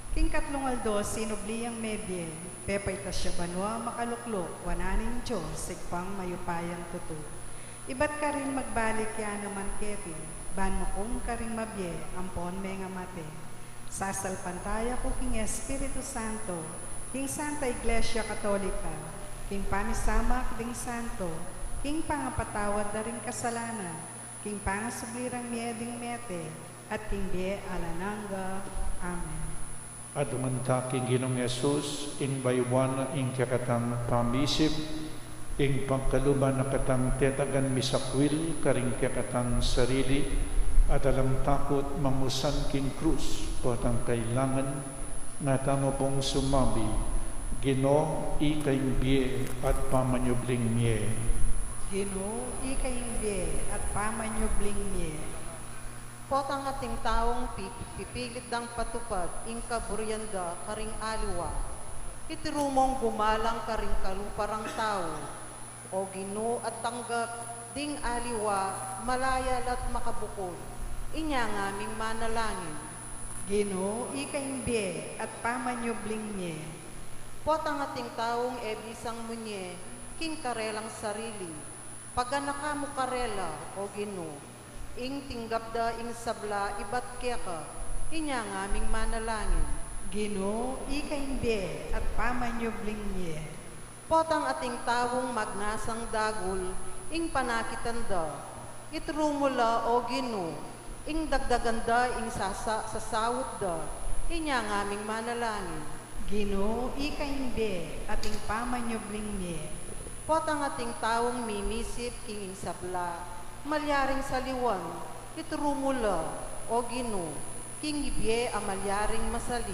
King katlung aldo sinubli yang mebie, pepaitas ya banua, makalukluk wanan ning Dios, Ibpang mayupayang tutu. Ibat karin magbalik ya naman keti, ban makum karing mabie ampon mengamate. Sasalpantaya ku king Espiritu Santo, king Santa Iglesia Katolika, king pamisamak ding santo, king pangapatawad da ring kasalanan, king pangasubli rang mie ding mete, at king bie alang angga. Amen. Adwan ta king Ginung Jesus, ing bayuan na ing kekatang pamisip, ing pagkaluban na katang tetagan misakwil karing kekatang sarili, at alang takut mangusan king krus, potang kailangan, nga tamu pung sumabi, Ginu, ika ing bie at pamanyubling mie. Ginu, ika ing bie at pamanyubling mie. Potang ating taung pi-, pipilit dang patupad ing kaburian da karing aliwa. Itiru mung gumalang karing kalupa rang tau. O Ginu, at tanggap ding aliwa, malaya la't makabukul. Inya ngaming manalangin. Ginu, ika ing bie at pamanyubling mie. Potang ating taung e bisang munye king karelang sarili. Paganaka mu karela, O Ginu, ing tinggap da ing sabla ibat keka, inya ngaming manalangin. Ginu, ika ing bie at pamanyubling mie. Potang ating taung magnasang dagul ing panakitan da, itru mu la, O Ginu, ing dagdagan da ing sasa-, sasaut da, inya ngaming manalangin. Ginu, ika ing bie at ing pamanyubling mie. Potang ating taung mimisip king ing sabla, malyaring saliwan, itru mu la, O Ginu, king ibie a malyaring masali,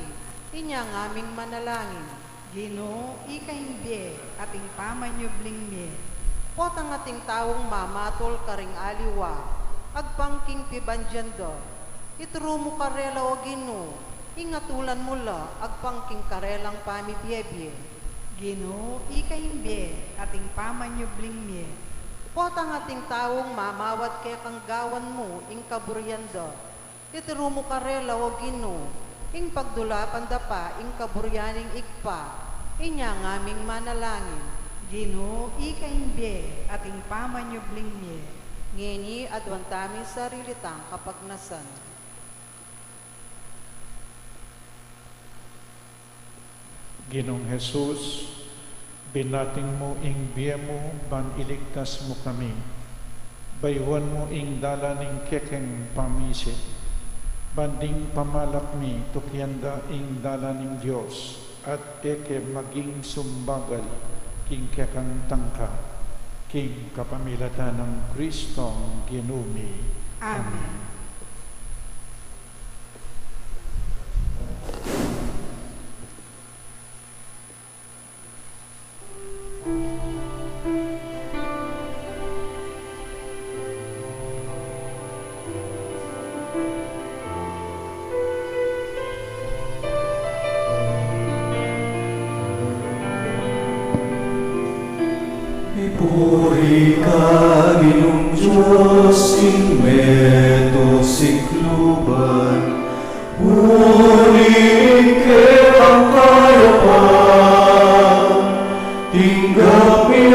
inya ngaming manalangin. Ginu, ika ing bie at ing pamanyubling mie. Potang ating taung mamatul karing aliwa, agpang king pibandian da, itru mu karela, O Ginu, ing atulan mu la agpang king karelang pamibiebie. Ginu, ika ing bie at ing pamanyubling mie. Potang ating taung mamawad kekang gawan mu ing kaburian da, itru mu karela, O Ginu, ing pagdulapan da pa ing kaburian ning Ibpa, inya ngaming manalangin. Ginu, ika ing bie at ing pamanyubling mie. Ngeni, aduan taming sarili tang kapagnasan. Ginung Jesus, binating mu ing bie mu ban iligtas mu kami. Bayuan mu ing dalan ning kekeng pamisip, ban ding pamalak mi tukian da ing dalan ning Dios, at e ke maging sumbagal king kekang tangka, king kapamilatan nang Kristong Ginu mi. Amen. Ipuri ka Ginung Dios king metung sikluban, uli ning kekang kayapan, tinggap mi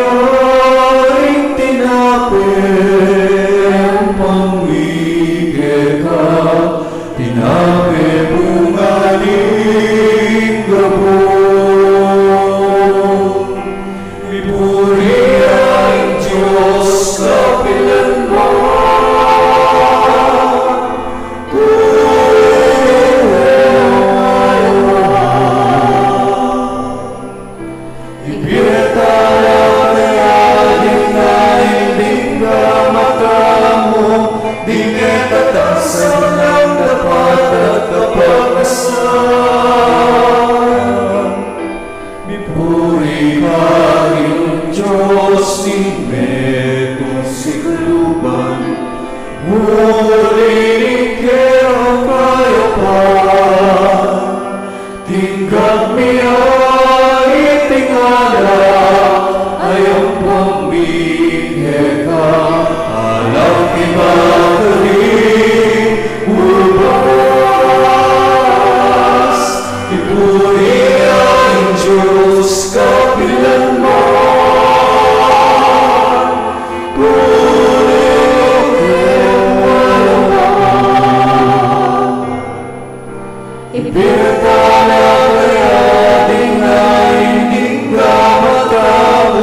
ing tinape, ampon mi keka, tinape bunga ning gabun. Ipuri ing Dios kapilan man. Ipie tala kaya ding ain ding kamatamu, ding e tatas alang dapat at kapagnasan. Mipuri ka Ginung Dios ning metung sikluban, uli ning kekang kayapan, tinggap mi ing alak, ampon mi keka, alak ibat karing ubas. Ipuri ing Dios kapilan man. Puri keka. Ipie tala kaya ding ain ding kamatamu,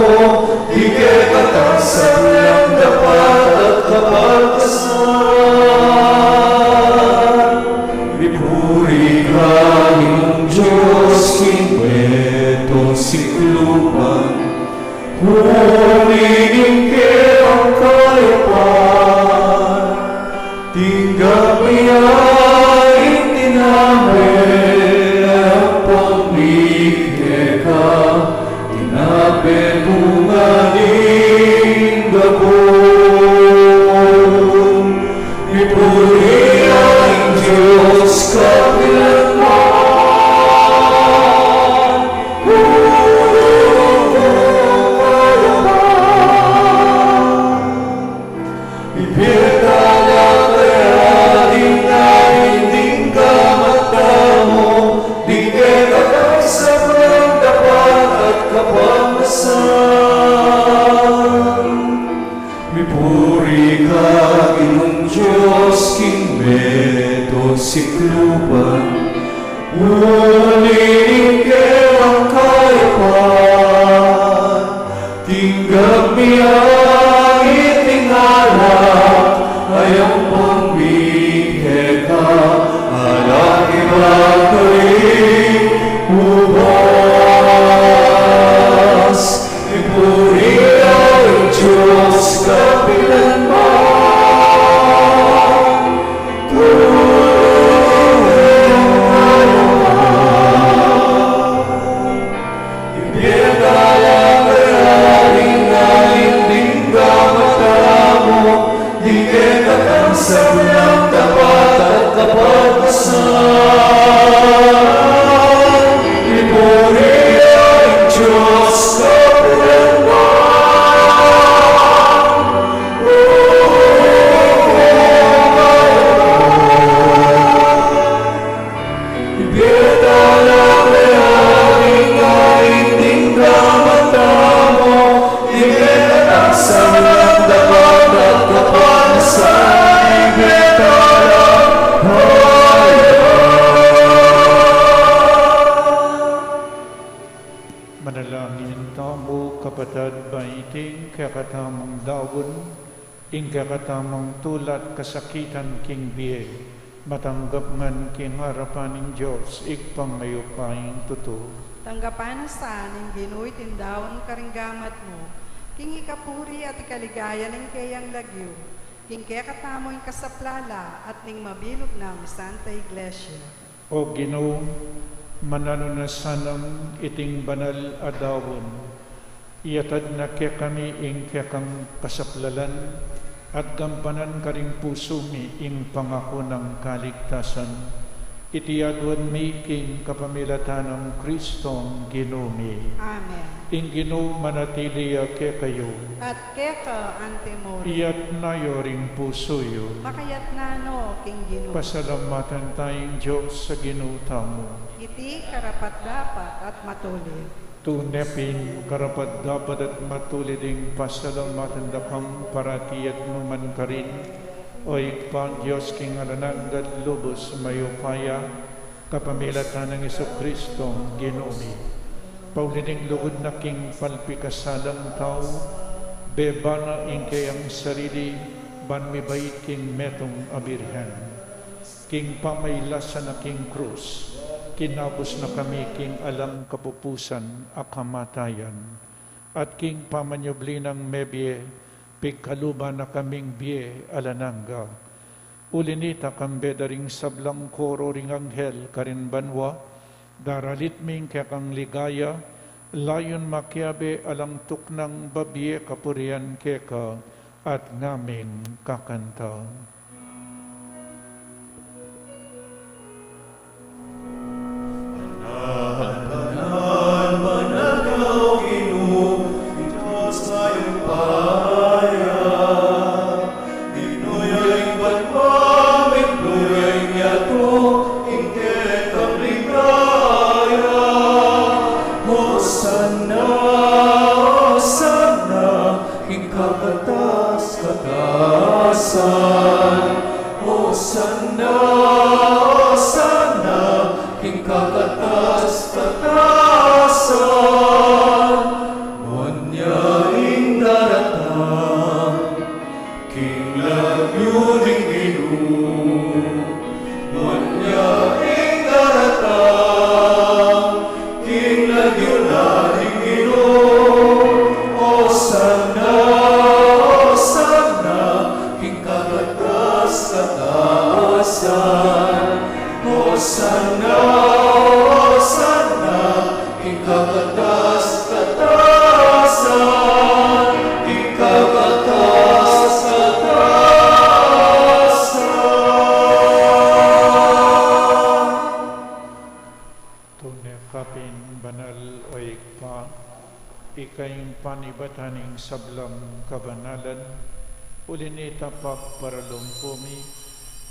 Ito sikluban, uli ning kekang kayapan, tinggap mi iting alak, a yang pamikeka, alak iba kari ubas. Ipuri ya ing Dios kapilan man. Ibie da la kaya ring ain ding gamat tamu, ding kekatang sablang dapat at kapagpasan. Ipuri ya ing Dios kapilan man. Ibie da la kaya ring ain ding gamat tamu, ding kekatang sablang dapat at kapagpasan. Ibie da la kaya. Manalangin tamu, kapatad, ban iting kekatamung daun, ing kekatamung tula at kasakitan king bie, matanggap ngan king arapan ning Dios, Ibpang mayupayang tutu. Tanggapan na sa ning Ginu iting daun karing gamat mu, king ikapuri at ikaligaya ning keyang lagyu, king kekatamung kasaplalan at ning mabilug nang Santa Iglesia. O Ginu, mananu na sanang iting banal a daun, iyatad na kekami ing kekang kasaplalan, at gampanan karing pusu mi ing pangaku nang kaligtasan. Iti aduan mi king kapamilatan nang Kristong Ginu mi. Amen. Ing Ginu manatili ya kekayu. At keka antimurin. Iyatna yu ring pusu yu. Makayatna no king Ginu. Pasalamatan taya ing Dios a Ginu tamu. Iti karapat-dapat at matulid. Tune pin karapat-dapat at matulid ing pasalamatan da kang parati at nu man karin, O Ibpa, Dios king alang angga at lubus mayupaya, kapamilatan nang Jesucristo Ginu mi. Pauli ning lugud na king palpikasalang tau, beba na ing keyang sarili, ban mibait king metung a birhen. King pamailasa na king krus, kinabus na kami king alang kapupusan a kamatayan. At king pamanyubli nang mebie, pigkaluban na kaming bie alang angga. Uli nita, kambe da ring sablang koro ring anghel karin banua, daralit mi ing kekang ligaya, layun makiabe alang tuknang babie kapurian keka, at ngaming kakanta. Banal, banal, banal ka, O Ginu, ing Dios mayupaya. Mitmu ya ing banua, mitmu ya ing yatu, king kekang ligaya. Hosanna, Hosanna, king kakatas-katasan. Hosanna, Hosanna, king kakatas-katasan. Muan ya ing daratang king lagyu ning Ginu. Muan ya ing daratang king lagyu na ning Ginu. Hosanna, Hosanna, king kakatas-katasan. Hosanna, Hosanna, king kakatas-katasan, king kakatas-katasan. Tune ka pin banal, O Ibpa, ika ing panibatan ning sablang kabanalan, uli nita pagparalumpu mi,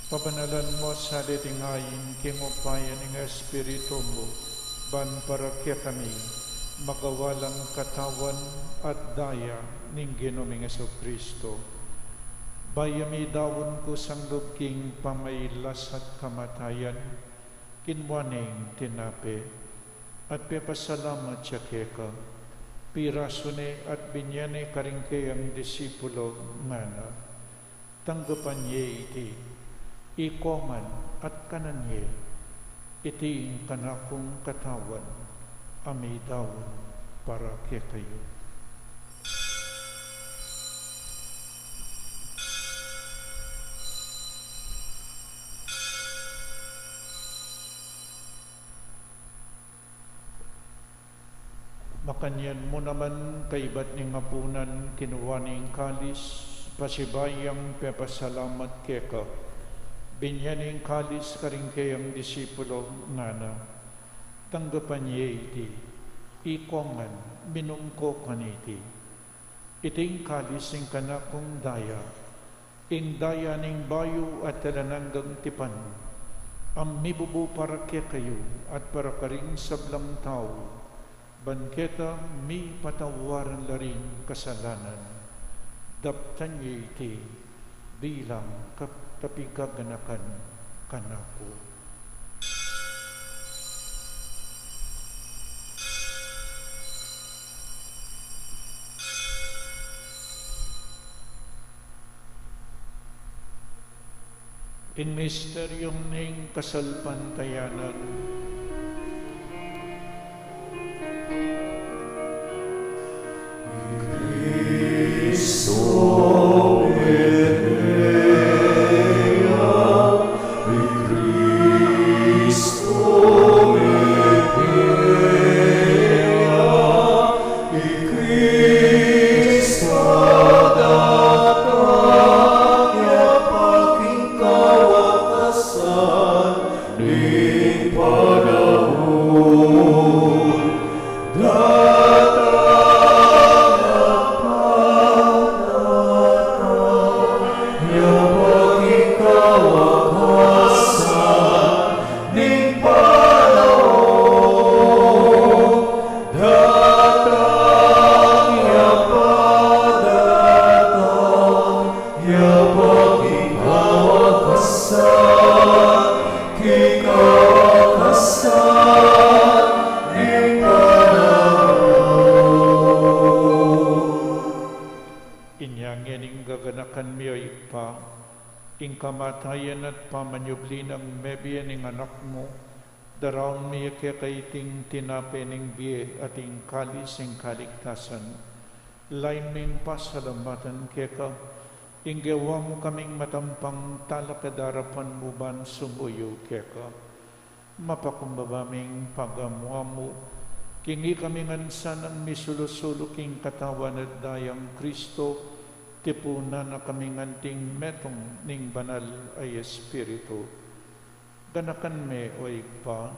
pabanalan mu sa deti ngan king upaya ning Espiritu mu, ban para kekami, magawa lang katawan at daya ning Ginu ming Jesucristo. Bayu midaun kusang lub king pamailas at kamatayan, kinua ne ing tinape, at pepasalamat ya keka, pirasu ne at binye ne karing keyang disipulo, ngana: Tanggapan ye iti, ikwa ngan at kanan ye, iti ing kanakung katawan, a midaun para kekayu. Makanyan mu naman, kaibat ning apunan, kinua ne ing kalis, pasibayu yang pepasalamat keka, binye ne ing kalis karing keyang disipulo, ngana: Tanggapan ye iti, ikwa ngan, minum ko kaniti, iti ing kalis ning kanakung daya, ing daya ning bayu at alang anggang tipan, a mibubu para kekayu at para karing sablang tau, ban keta mipatawaran la ring kasalanan. Daptan ye iti bilang kap-, kapigaganakan kanaku. Ing misteryung ning kasalpantayanan. Cristo mete ya, Cristo mete ya, i Cristo datang ya pa king kawakasan ning panaun. Datang ya pa, datang ya pa king kawakasan ning panaun. Datang ya pa, datang ya pa king kawakasan, king kawakasan ning panaun. Inya ngeni gaganakan mi, O Ibpa, ing kamatayan at pamanyubli nang mebie ning Anak mu, daraun mi keka iting tinape ning bie at ing kalis ning kaligtasan. Lain ming pasalamatan keka ing gewa mu kaming matampang talakad king arapan mu ban sumuyu keka. Mapakumbaba ming pagamu-amu king ikami ngan sanang misulu-sulu king katawan at dayang Cristo, tipunan na kami ngan king metung ning Banal a Espiritu. Ganakan me, O Ibpa,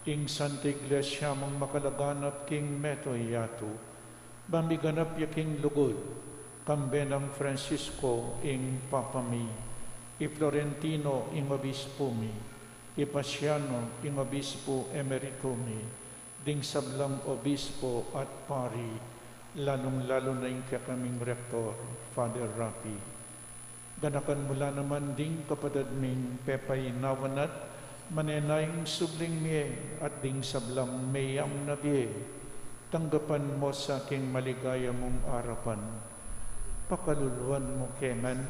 ing Santa Iglesia mung makalaganap king mabilug a yatu, ban miganap ya king lugud, kambe nang Francisco ing Papa mi, i Florentino ing Obispo mi, i Paciano ing Obispo Emerito mi, ding sablang obispo at pari, lalung-lalu na ing kekaming Rektor, Father Rafi. Ganakan mu la naman ding kapatad ming pepainawan at manenayang subling mie at ding sablang meyang na bie. Tanggapan mu sa king maligaya mung arapan. Pakaluluan mu ke ngan,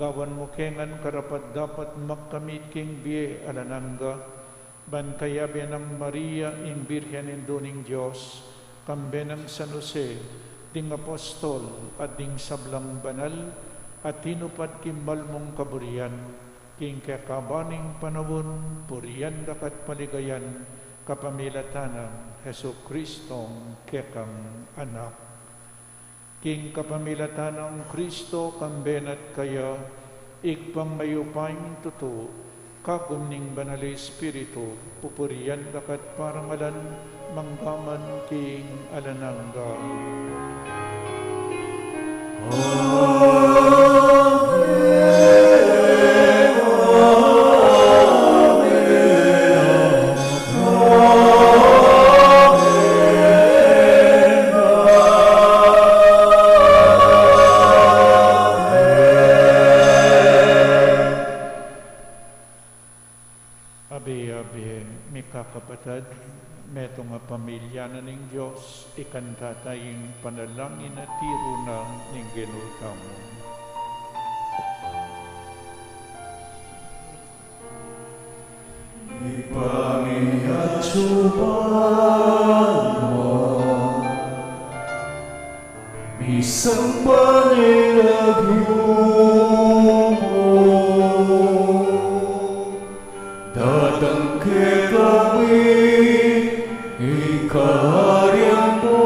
gawan mu ke ngan karapat-dapat magkamit king bie alang angga, ban kayabe nang Maria, ing Birhen Indu ning Dios, kambe nang San Jose, ding apostol, at ding sablang banal a tinupad king mal mung kaburian, king kekaban ning panaun, purian da ka at paligayan, kapamilatan nang Jesucristong kekang Anak. King kapamilatan nang Cristo, kambe na at kaya, Ibpang mayupayang tutu, kagum ning Banal a Espiritu, pupurian da ka at parangalan, mangga man king alang angga. Amen. Abe, abe, mikakapatad, metung a pamilya na ning Dios, ikanta ta ing panalangin a tiru na ning Ginu tamu. Ipamiatsu banua, misamban ing lagyu mu, datang kekami ing kaharian mu,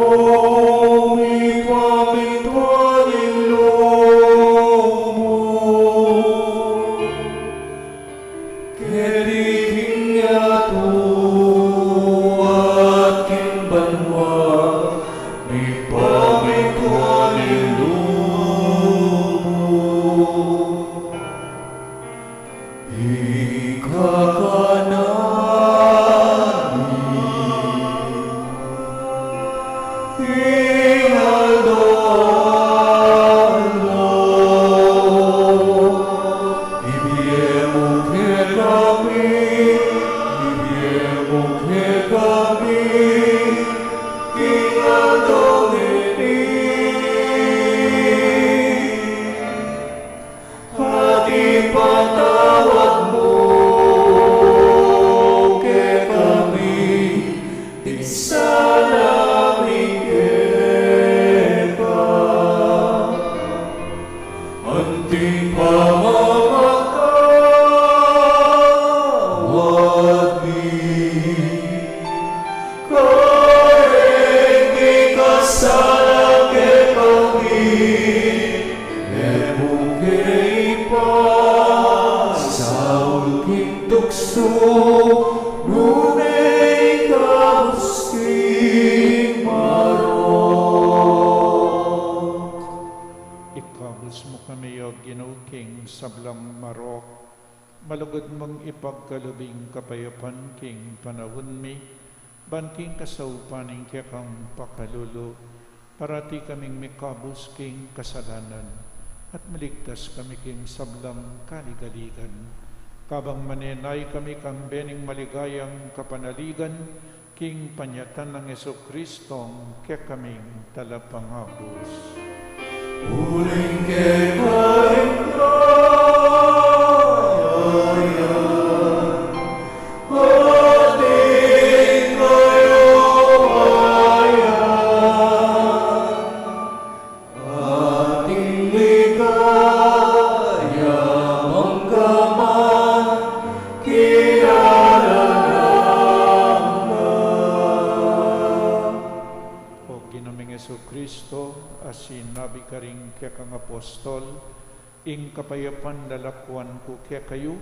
mipamintuan ing lub mu keti king yatu at king banua, mipamintuan ing lub mu. Ing kakanan mi king aldo-aldo ibie mu kekami, ibie mu kekami king aldo ngeni. At ipatawad mu kekami ding sala mi keka, anti ing pamamatawad mi kareng mikasala kekami, e mu ke ipasaul king tuksu, nune ikabus king marok. Ikabus mu kami, O Ginu, king sablang marok. Malugud mung ipagkalub ing kapayapan king panaun mi, ban king kasaupan ning kekang pakalulu, parati kaming mikabus king kasalanan, at maligtas kami king sablang kaligaligan. Kabang manenaya kami kambe ning maligayang kapanaligan, king panyatang nang Jesucristo, kekaming Talapangabus. Uling keka ing kayarian, at ing kalupayan, at ing ligaya mangga man king alang angga. O Ginu ming Jesucristo, a sinabi karing kekang apostol, ing kapayapan lalakuan ku kekayu,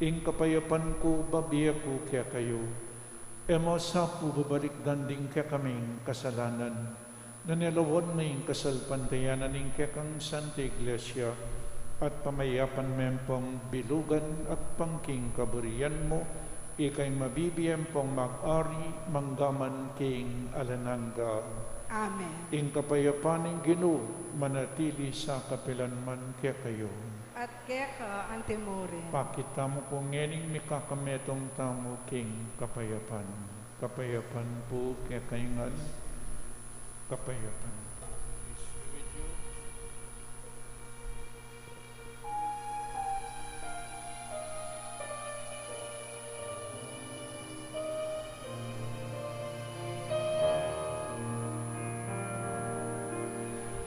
ing kapayapan ku babie ku kekayu. E mu sa pu babalikdan ding kekaming kasalanan, nune lawan mu ing kasalpantayanan ning kekang Santa Iglesia, at pamayapan me pung bilugan agpang king kaburian mu, ika ing mabibie ampong mag-ari mangga man king alang angga. Amen. Ing kapayapan ning Ginu manatili sa kapilan man kekayu. At keka anti murin. Pakit tamu pu ngening mikakametung tamu king kapayapan. Kapayapan pu kekayu ngan. Kapayapan.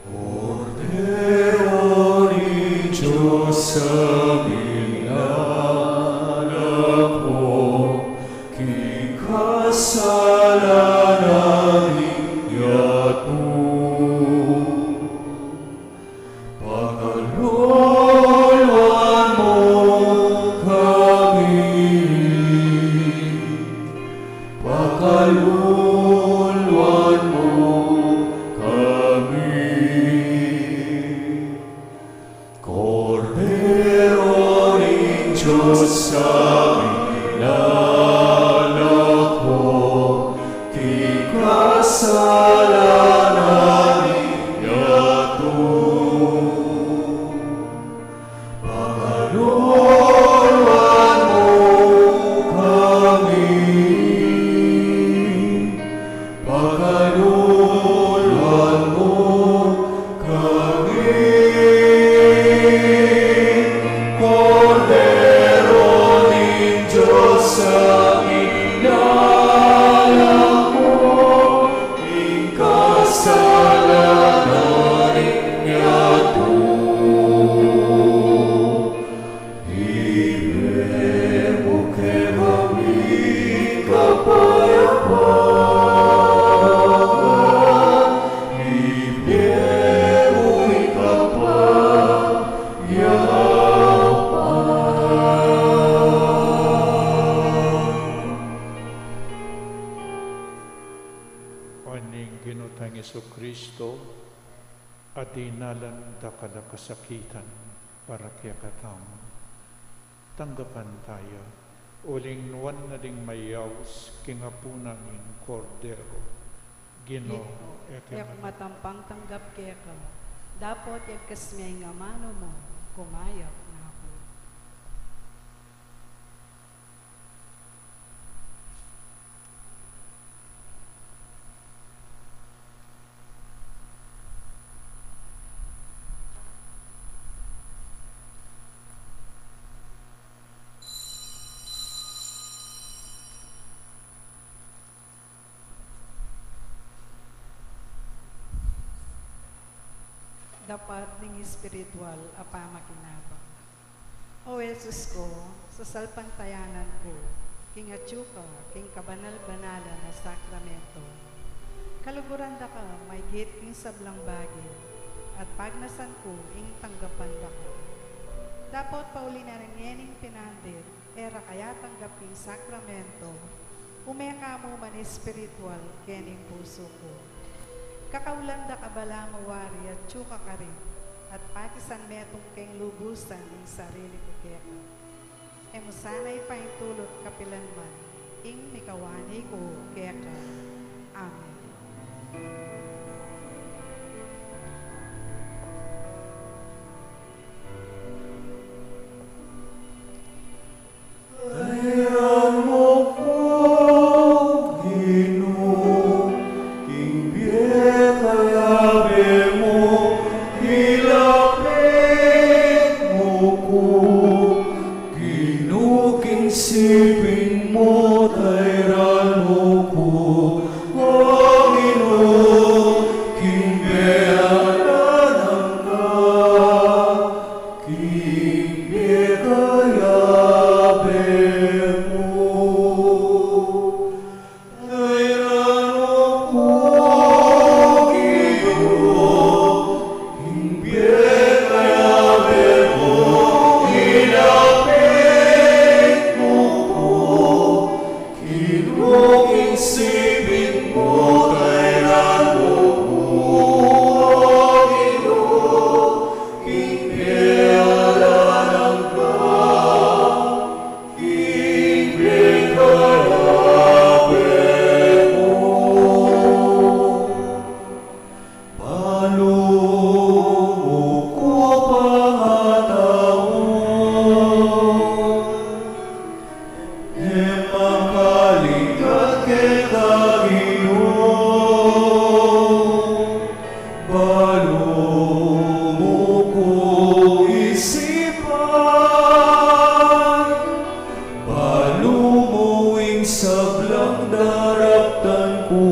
Kordero ning Dios a milalako king kasalanan ning yatu. Sa minalaku ing kasalanan ning yatu. Ibie mu kekami kapayapan, ibie mu ing kapayapan. O ning Ginu tang Jesucristo, a dinalan dakal a kasakitan para kekatamu. Tanggapan taya, uling nuan na ding mayaus king apunan ning Kordero. Ginu, Ginu, e ku e ku matampang tanggap keka, dapot yagkas me ing amanu mu, kumayap na ku. Dapat ning espiritual a pamakinabang. O Jesus ku, sasalpantayanan ku king atyu ka king kabanal-banalan a sakramento. Kaluguran da ka maygit king sablang bage, at pagnasan ku ing tanggapan da ka. Dapot pauli na ning ngening pinandit, e ra ka yatanggap king sakramento, ume ka mu man espiritual kening pusu ku. Kakaulan da ka balamu wari atyu ka karin, at pakisan metung keng lubusan ing sarili ku keka. E mu sana ipaintulut kapilanman ing mikawani ku keka. Amen. Tairan mu ku, Ginu, king bie kayabe mu, ilapit mu ku, Ginu, king siping mu, tairan mu ku, O Ginu, king bie a lanan ka. King bie kayabe mu. Tairan mu ku, Ginu, king bie kayabe mu, ilapit mu ku, Ginu, king siping mu, tairan mu ku, Ginu, king bie a lanan ka, king bie kayabe mu. Balu mu ku pangatau, e makalingat keka Ginu. Balu mu ku isipan, balu mu ing sablang daraptan ku,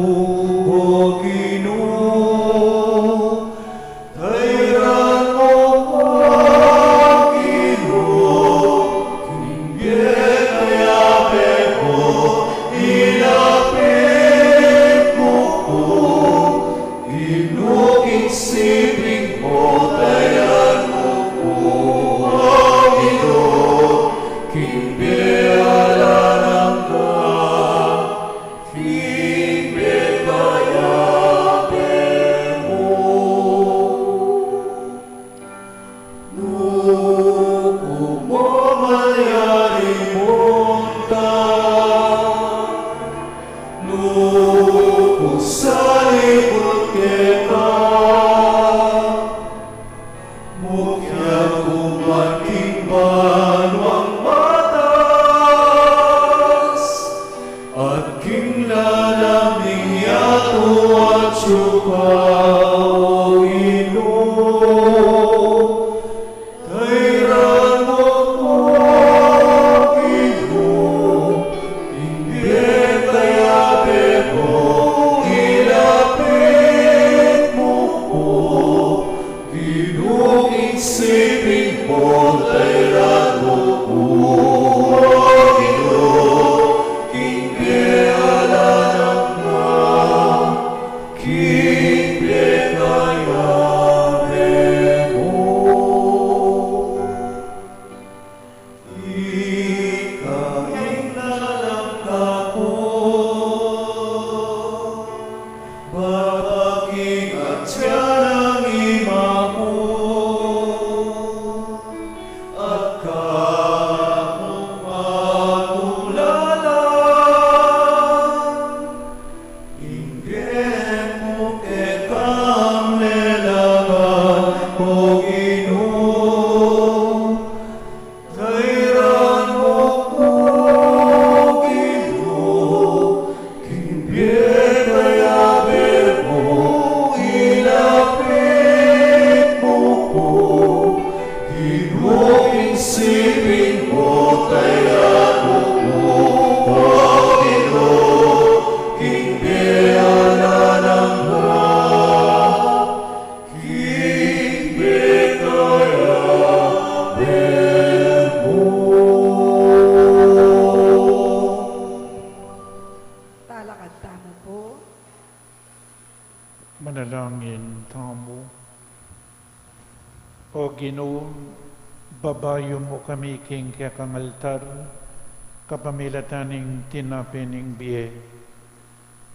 O Ginu. Tairan mu ku, Ginu, king bie kayabe mu, ilapit mu ku, Ginu, king siping mu, tairan mu ku, O Ginu, king bie a lanan ka. Manalangin tamu. O Ginu, babayu mu kami king kekang altar, kapamilatan ning tinape ning bie.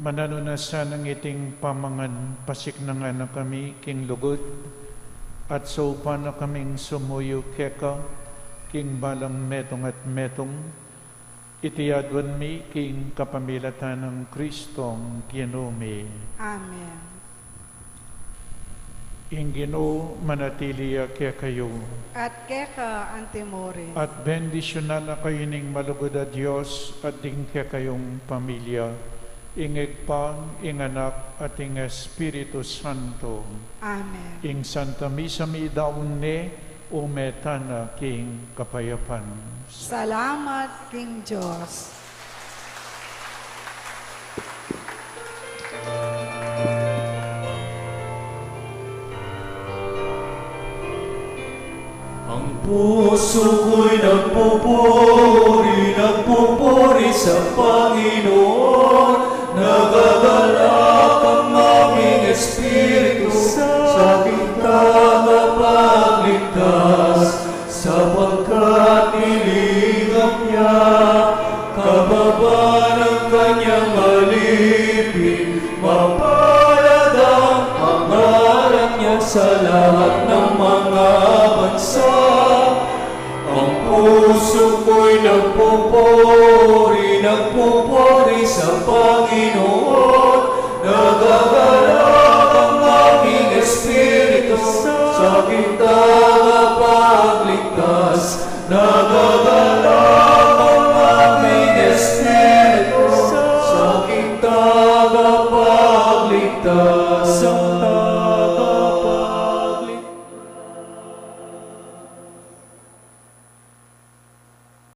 Mananu na sanang iting pamangan, pasiknangan na kami king lugud, at saupan na kaming sumuyu keka king balang metung at metung, iti aduan mi king kapamilatan nang Kristong Ginu mi. Amen. Ing Ginu manatili ya kekayu. At keka antimurin. At bendisyunan na kayu ning malugud a Dios, at ding kekayung pamilya, ing Ibpa, ing Anak, at ing Espiritu Santo. Amen. Ing Santa Misa mi daun ne, ume tana king kapayapan. Salamat king Dios. Ang puso ko'y nagpupuri, nagpupuri sa Panginoon, nagagalak ang aming espiritu sa ating tagapagligtas, sapagkat nilikha niya kababa ng kanyang alipin. Mapalad ang pangalan niya sa lahat ng mga bansa. Ang puso ko'y nagpupuri, nagpupuri sa Panginoon. Nagagalak ang aking espiritu sa aking tagapagligtas. Nagagalak ang aking espiritu sa aking tagapagligtas.